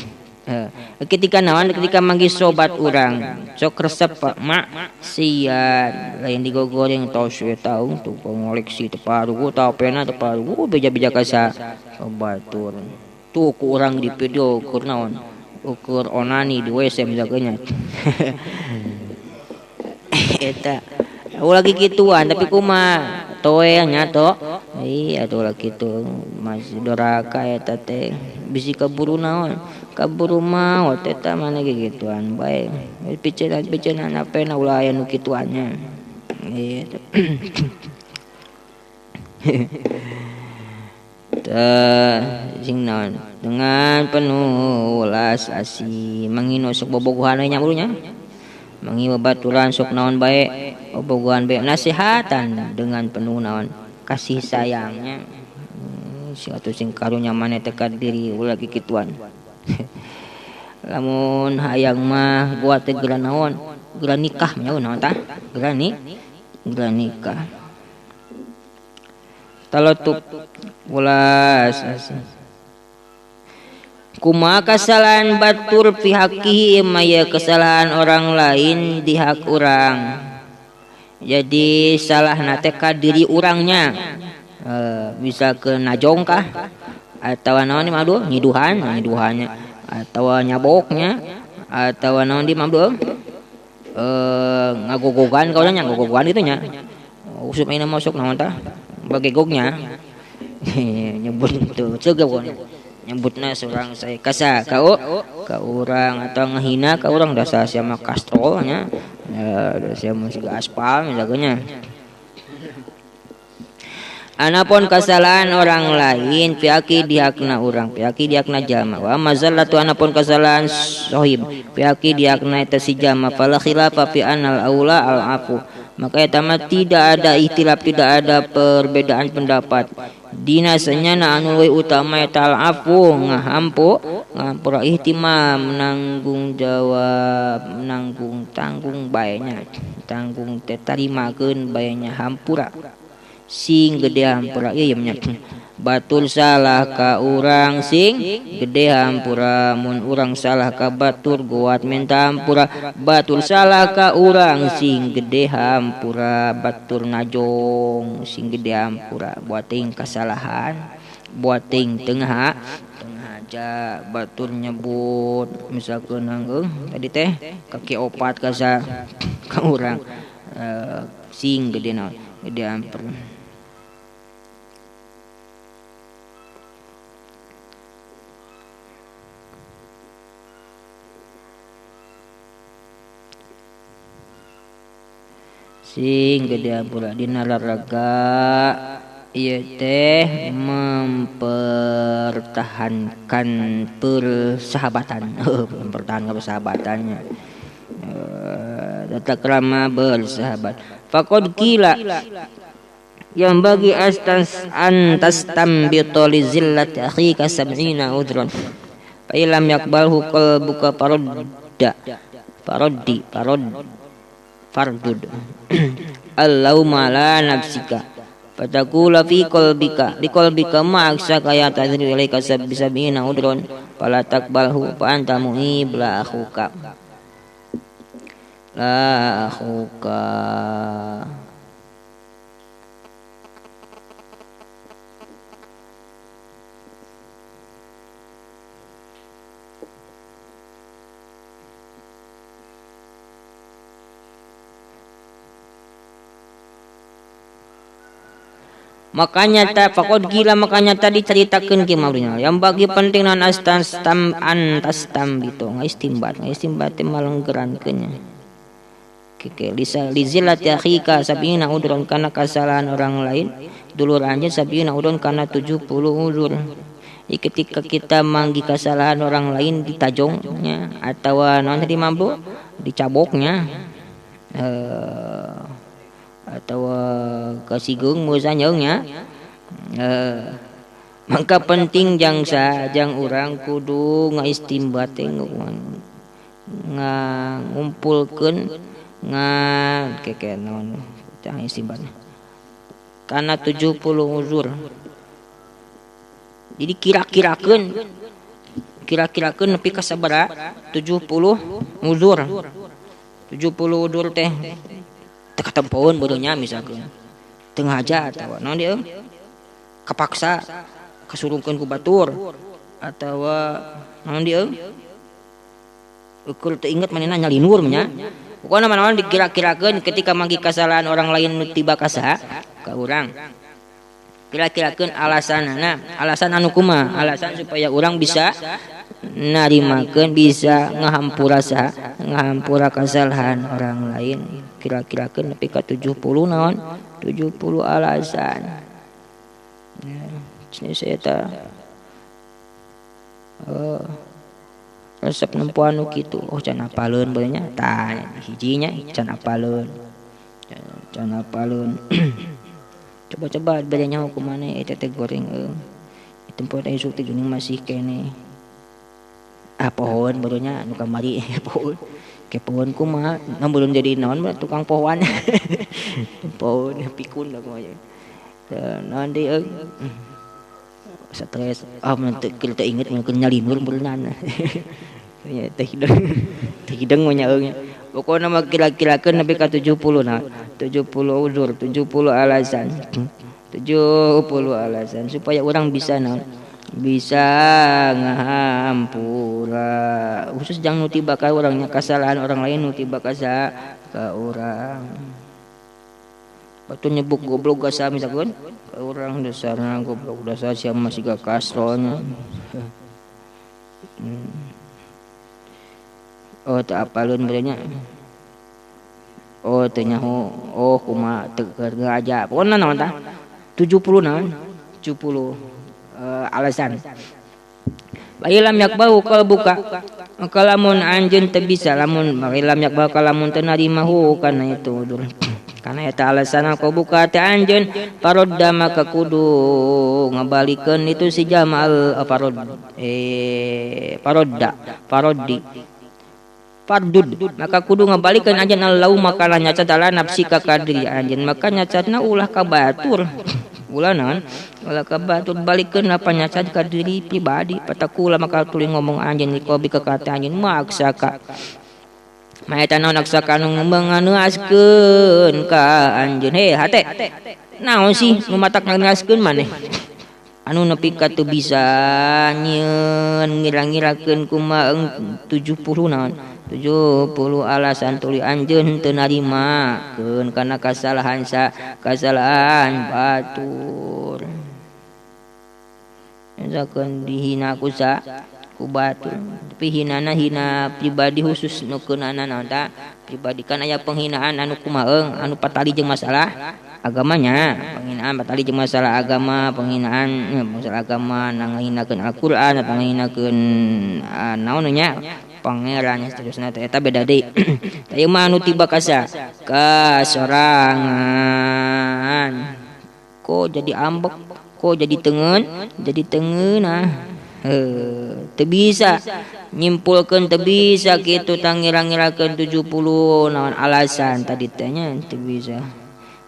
ketika naon ketika manggih sobat urang sok resep maksiat lain digogoreng tos we taung tuh ngoleksi teu parugu teu pena teu parugu beja-beja ka batur tuh ku urang di video keur naon ukur onani di WC misalnya eta ulah kikituan tapi kumaha toel nya to iya atuh kitu masih doraka eta teh bisi kaburu naon kaburu maot eta mana gituan bae picenan-picenan apena ulah aya nu kituannya ieu teh sing naon dengan penuh welas asih mangino sok bobogohan we nya nya mangi babaturan sok naon bae bobogohan bae nasihatan dengan penuh naon kasih sayangnya si atuh sing karunya maneh teh ka diri ulah kikituan lamun hayang mah gua teh geura naon geura nikah nya naon tah geura geura nikah talatup welas asih kumaha kesalahan batur pihakihi maya kesalahan orang lain di hak urang jadi salah nate ka diri urangnya bisa ke najong kah atau naon di mah nyiduhan nyiduhannya atau nyaboknya atau naon di mah ngagogogan kaunya ngagogogan gitu nya usuk ayeuna masuk naon tah bagegognya nyebut tuh cegah nyebutna seorang saya kasa kau ka urang atau ngehina ka urang dasar sia mah kastrol nya sia mah siga aspal misalnya anapun kesalahan orang lain piaki dihakna urang piaki dihakna jalma wa mazallatu anapun kesalahan sohib piaki dihakna eta si jalma fala khilafa fi anal aula al afu maka eta mah tidak ada ikhtilaf tidak ada perbedaan pendapat dina sanyana anu leuwih utama eta al afu ngahampu ngahampura ihtimam menanggung jawab menanggung tanggung bae nya tanggung teh tarimakeun bae nya hampura sing gede hampura ieu nya batur salah ka urang sing gede hampura mun urang salah ka batur goat minta hampura batur salah ka urang sing gede hampura batur najong sing gede hampura buat ting kesalahan buat ting tengah aja batur nyebut misalkeun hanggeung tadi teh kaki opat ka ka urang sing gede naon gede hampura. Sing gede hampura dina laraga ieu teh mempertahankan persahabatan mempertahankan persahabatannya tata krama bersahabat faqad qila yang bagi astas antas tambito li zillati akhika sab'ina udran fa illam yaqbalhu qalbuka faradda faraddi farad fardud allauma la nafsika fatakula fi qalbika li qalbika ma aksaka ya tadri ilaika sab'ina udron fala taqbalhu fa anta mu'ib la akhuka la akhuka. Makanya ta faqad gila makanya tadi ceritakeun ki malunya. Yang bagi penting nan astas tam antas tam gitu ngaistimbat ngaistimbat teh malenggerankeun nya. Keke lisa lizilati akhika sabina udron kana kesalahan orang lain dulur anjeun sabina udron kana 70 udur. Ketika kita manggi kesalahan orang lain ditajongnya atau naon tadi mampu dicaboknya atau kasigung musanyongnya maka penting jangsa jang urang kudu ngaistimbat teh ngumpulkeun ngan keke naon tah istimbatna kana 70 uzur. Jadi kira-kirakeun nepi ka sabaraha 70 uzur. 70 uzur teh teu katempoeun bodohnya misalkeun teu ngaja atawa naon dieu kapaksa kasurungkeun ku batur atawa naon dieu ukur teu inget manehna nyalinur nya. Pokona mah naon dikira-kirakeun ketika manggi kesalahan orang lain nu tiba ka saha ka urang. Kira-kirakeun alasanana, alasan anu kumaha? Alasan supaya urang bisa narimakeun, bisa ngahampura saha, ngahampura kesalahan orang lain. Kira-kirakeun nepi ka 70 naon? 70 alasan. Ya, saya ta resep nempuan nu kitu. Oh can apaleun bae nya. Tah hijinya can apaleun. Can apaleun. Coba-coba bedanya hukumannya eta teh goreng euy. Tempat isuk teh geuning masih keneh. Ah pohon barunya anu kamari pohon. Ke pohon kumaha? Nah belum jadi naon tukang pohon. Pohon pikun lah kumaha. Naon deui euy. Stres. Ah mun teu teu inget mun nyalinur beunana. Nya teh hidung. Teh hidung mah nya euy. Pokona mah kira-kirakeun nepi ka 70 nah. 70 uzur, 70 alasan. 70 alasan supaya orang bisa naon? Bisa ngahampura. Khusus jangan nu tiba ka urangnya kesalahan orang lain nu tiba ka ka urang. Batu nyebuk goblok gasa misalkan ka urang dasarna goblok dasar sia masih ga kasronya. Oh teu apaleun bae nya. Oh teu nyaho. Oh kumaha teu aja. Pokona naon tah? 70 naon? 70 alasan. Ba'ilam yakbau qalbuka maka lamun anjeun teu bisa lamun ba'ilam yakbau lamun teu narimahu kana itu udur. Kana eta alasan qalbuka teh anjeun parodda maka kudu ngabalikeun itu si jamal parod parodda paroddi pardud maka kudu ngabalikeun anjeun allau maka nyacat ala nafsika kadri anjeun maka nyacatna ulah ka batur. Ulah naon ulah ka batur balikeun apa nyacat ka diri pribadi patakula maka tuluy ngomong anjeun dikobi ka kata anjeun maksa ka maeta naon aksa ka nu ngeuaskeun ka anjeun he hate naon sih nu matak ngeuaskeun maneh anu nepi ka teu bisa nyieun ngira-ngirakeun kumaha 70 naon 70 alasan tuluy anjeun teu narimakeun kana kasalahan sa kasalahan batur. Misalkan dihina ku sa ku batur tapi hinana hina pribadi khusus nu keunana naon ta pribadi kan aya penghinaan anu kumaha anu patali jeung masalah agamanya penghinaan patali jeung masalah agama penghinaan masalah agama ngahinakeun Al-Qur'an atau ngahinakeun naon nya pangeran seterusna teh eta beda deui. Tah ieu mah anu tiba ka sorangan. Kok jadi ambek, kok jadi tengen, jadi tengeunah. Heuh, teu bisa nyimpulkeun teu bisa kitu tah ngira-ngirakeun 70 naon alasan tadi teh nya teu bisa.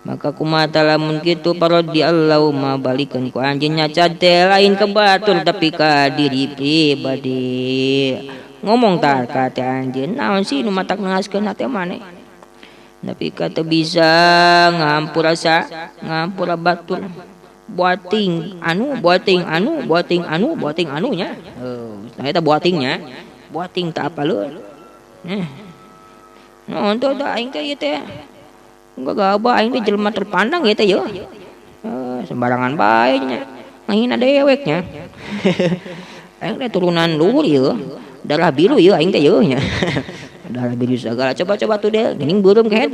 Maka kumaha lamun kitu parodi Allahumma balikeun ku anjeun nyacat teh lain ka batur tapi ka diri pribadi. Ngomong tah ka teh anjeun naon sih nu matak ngaskeun teh maneh. Tapi ka teu bisa ngahampura sa ngahampura batur. Buating anu buating anu buating anu buating anu nya. Heuh, nah eta buatingnya. Buating tah apaleun. Nah. Naon teh aing teh ieu teh. Enggak gabah aing teh jelema terpandang ieu teh ye. Sembarangan bae nya. Ngahina deweknya. Aing teh turunan luhur ieu. Darah biru ieu aing teh ieu nya. Darah biru segala coba-coba tuh deh geuning beureum kehed.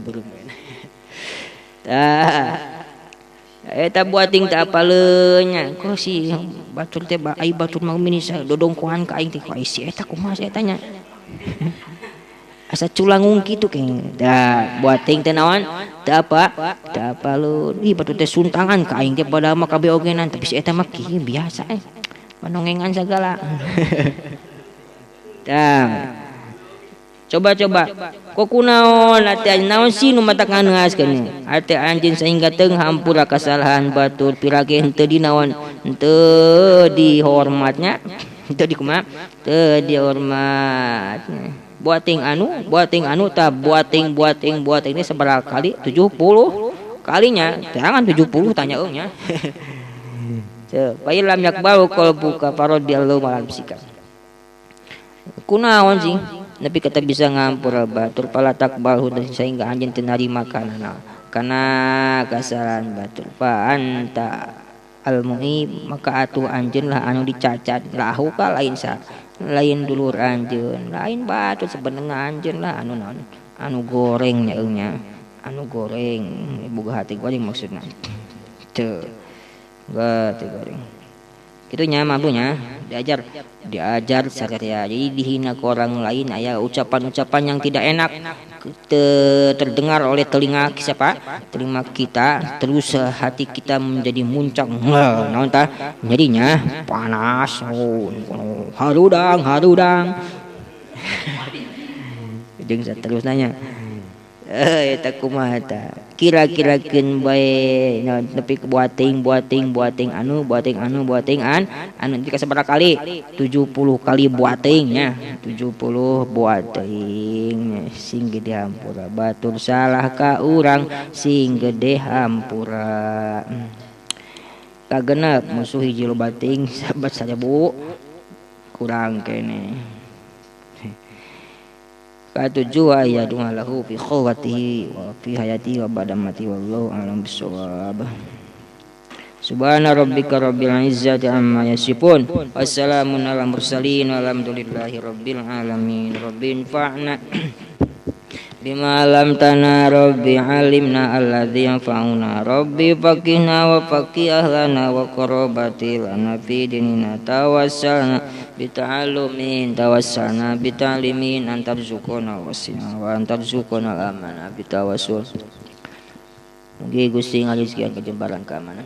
Beureum. Tah. Eta buating teh apaleun nya. Kok si batur teh ai batur mah mini dodongkohan ka aing teh ai si eta kumaha si eta nya. Asa culangung kitu keng. Dah buating teh naon? Teu apa? Teu apaleun. Ih batur teh suntangan ka aing teh padahal mah kabeh ogenan tapi si eta mah kieu biasa panongengan segala. Tah. Coba-coba. Kok kunaon ate naon sih nu matak nganeaskeun? Ate anjeun sehingga teu hampura kasalahan batur pirage henteu dinaon? Henteu dihormatnya. Henteu dikumaha? Teu dihormat. Buating anu tah buating ini sabaraha kali? 70 kalinya. Jangan 70 tanya euy nya. Fa lam yakbalu qalbuka faradiyallahu malam sikap. Kunaon sih? Nabi kata bisa ngampura batur pala takbalhu sehingga anjeun teu narima kana kasalahan batur fa anta al muib maka atuh anjeun lah anu dicacat lahu ka lain sa lain dulur anjeun lain batur sebenarnya anjeun lah anu naon anu goreng nya nya anu goreng boga hati goreng maksudna teu hati goreng kitu nya mampunya diajar satria. Jadi dihina ke orang lain aya ucapan-ucapan yang tidak enak terdengar oleh telinga siapa? Telinga kita, terus hati kita menjadi muncak. Naon tah? Jadinya panas. Oh, harudang. Jeung saterusna nya. Eta kumaha tah? Kira-kirakeun bae nepi buating anu anu jika sabaraha kali? 70 kali buating nya. 70 buating sing gede hampura batur salah ka urang sing gede hampura. Kagenep musuh hiji loba teuing sahabat 1000 kurang kene. Katujuh ayat lahu fi khawatihi wa fi hayati wa ba'da mati wallahu a'lam bissawab. Subhana rabbika rabbil izzati amma yasifun. Wassalamun alal mursalin walhamdulillahi rabbil alamin. Rabbin fa'na bima lam tana rabbi alimna alladzi yanfa'una rabbi faqihna wa faqih ahlana wa qarabati lana fi dinina tawassalna bita'allumin tawassalna bita'limin antarzuqona wasina wa antarzuqona al-amana bitawassul. Mugi Gusti ngarizkian kajembaran keamanan.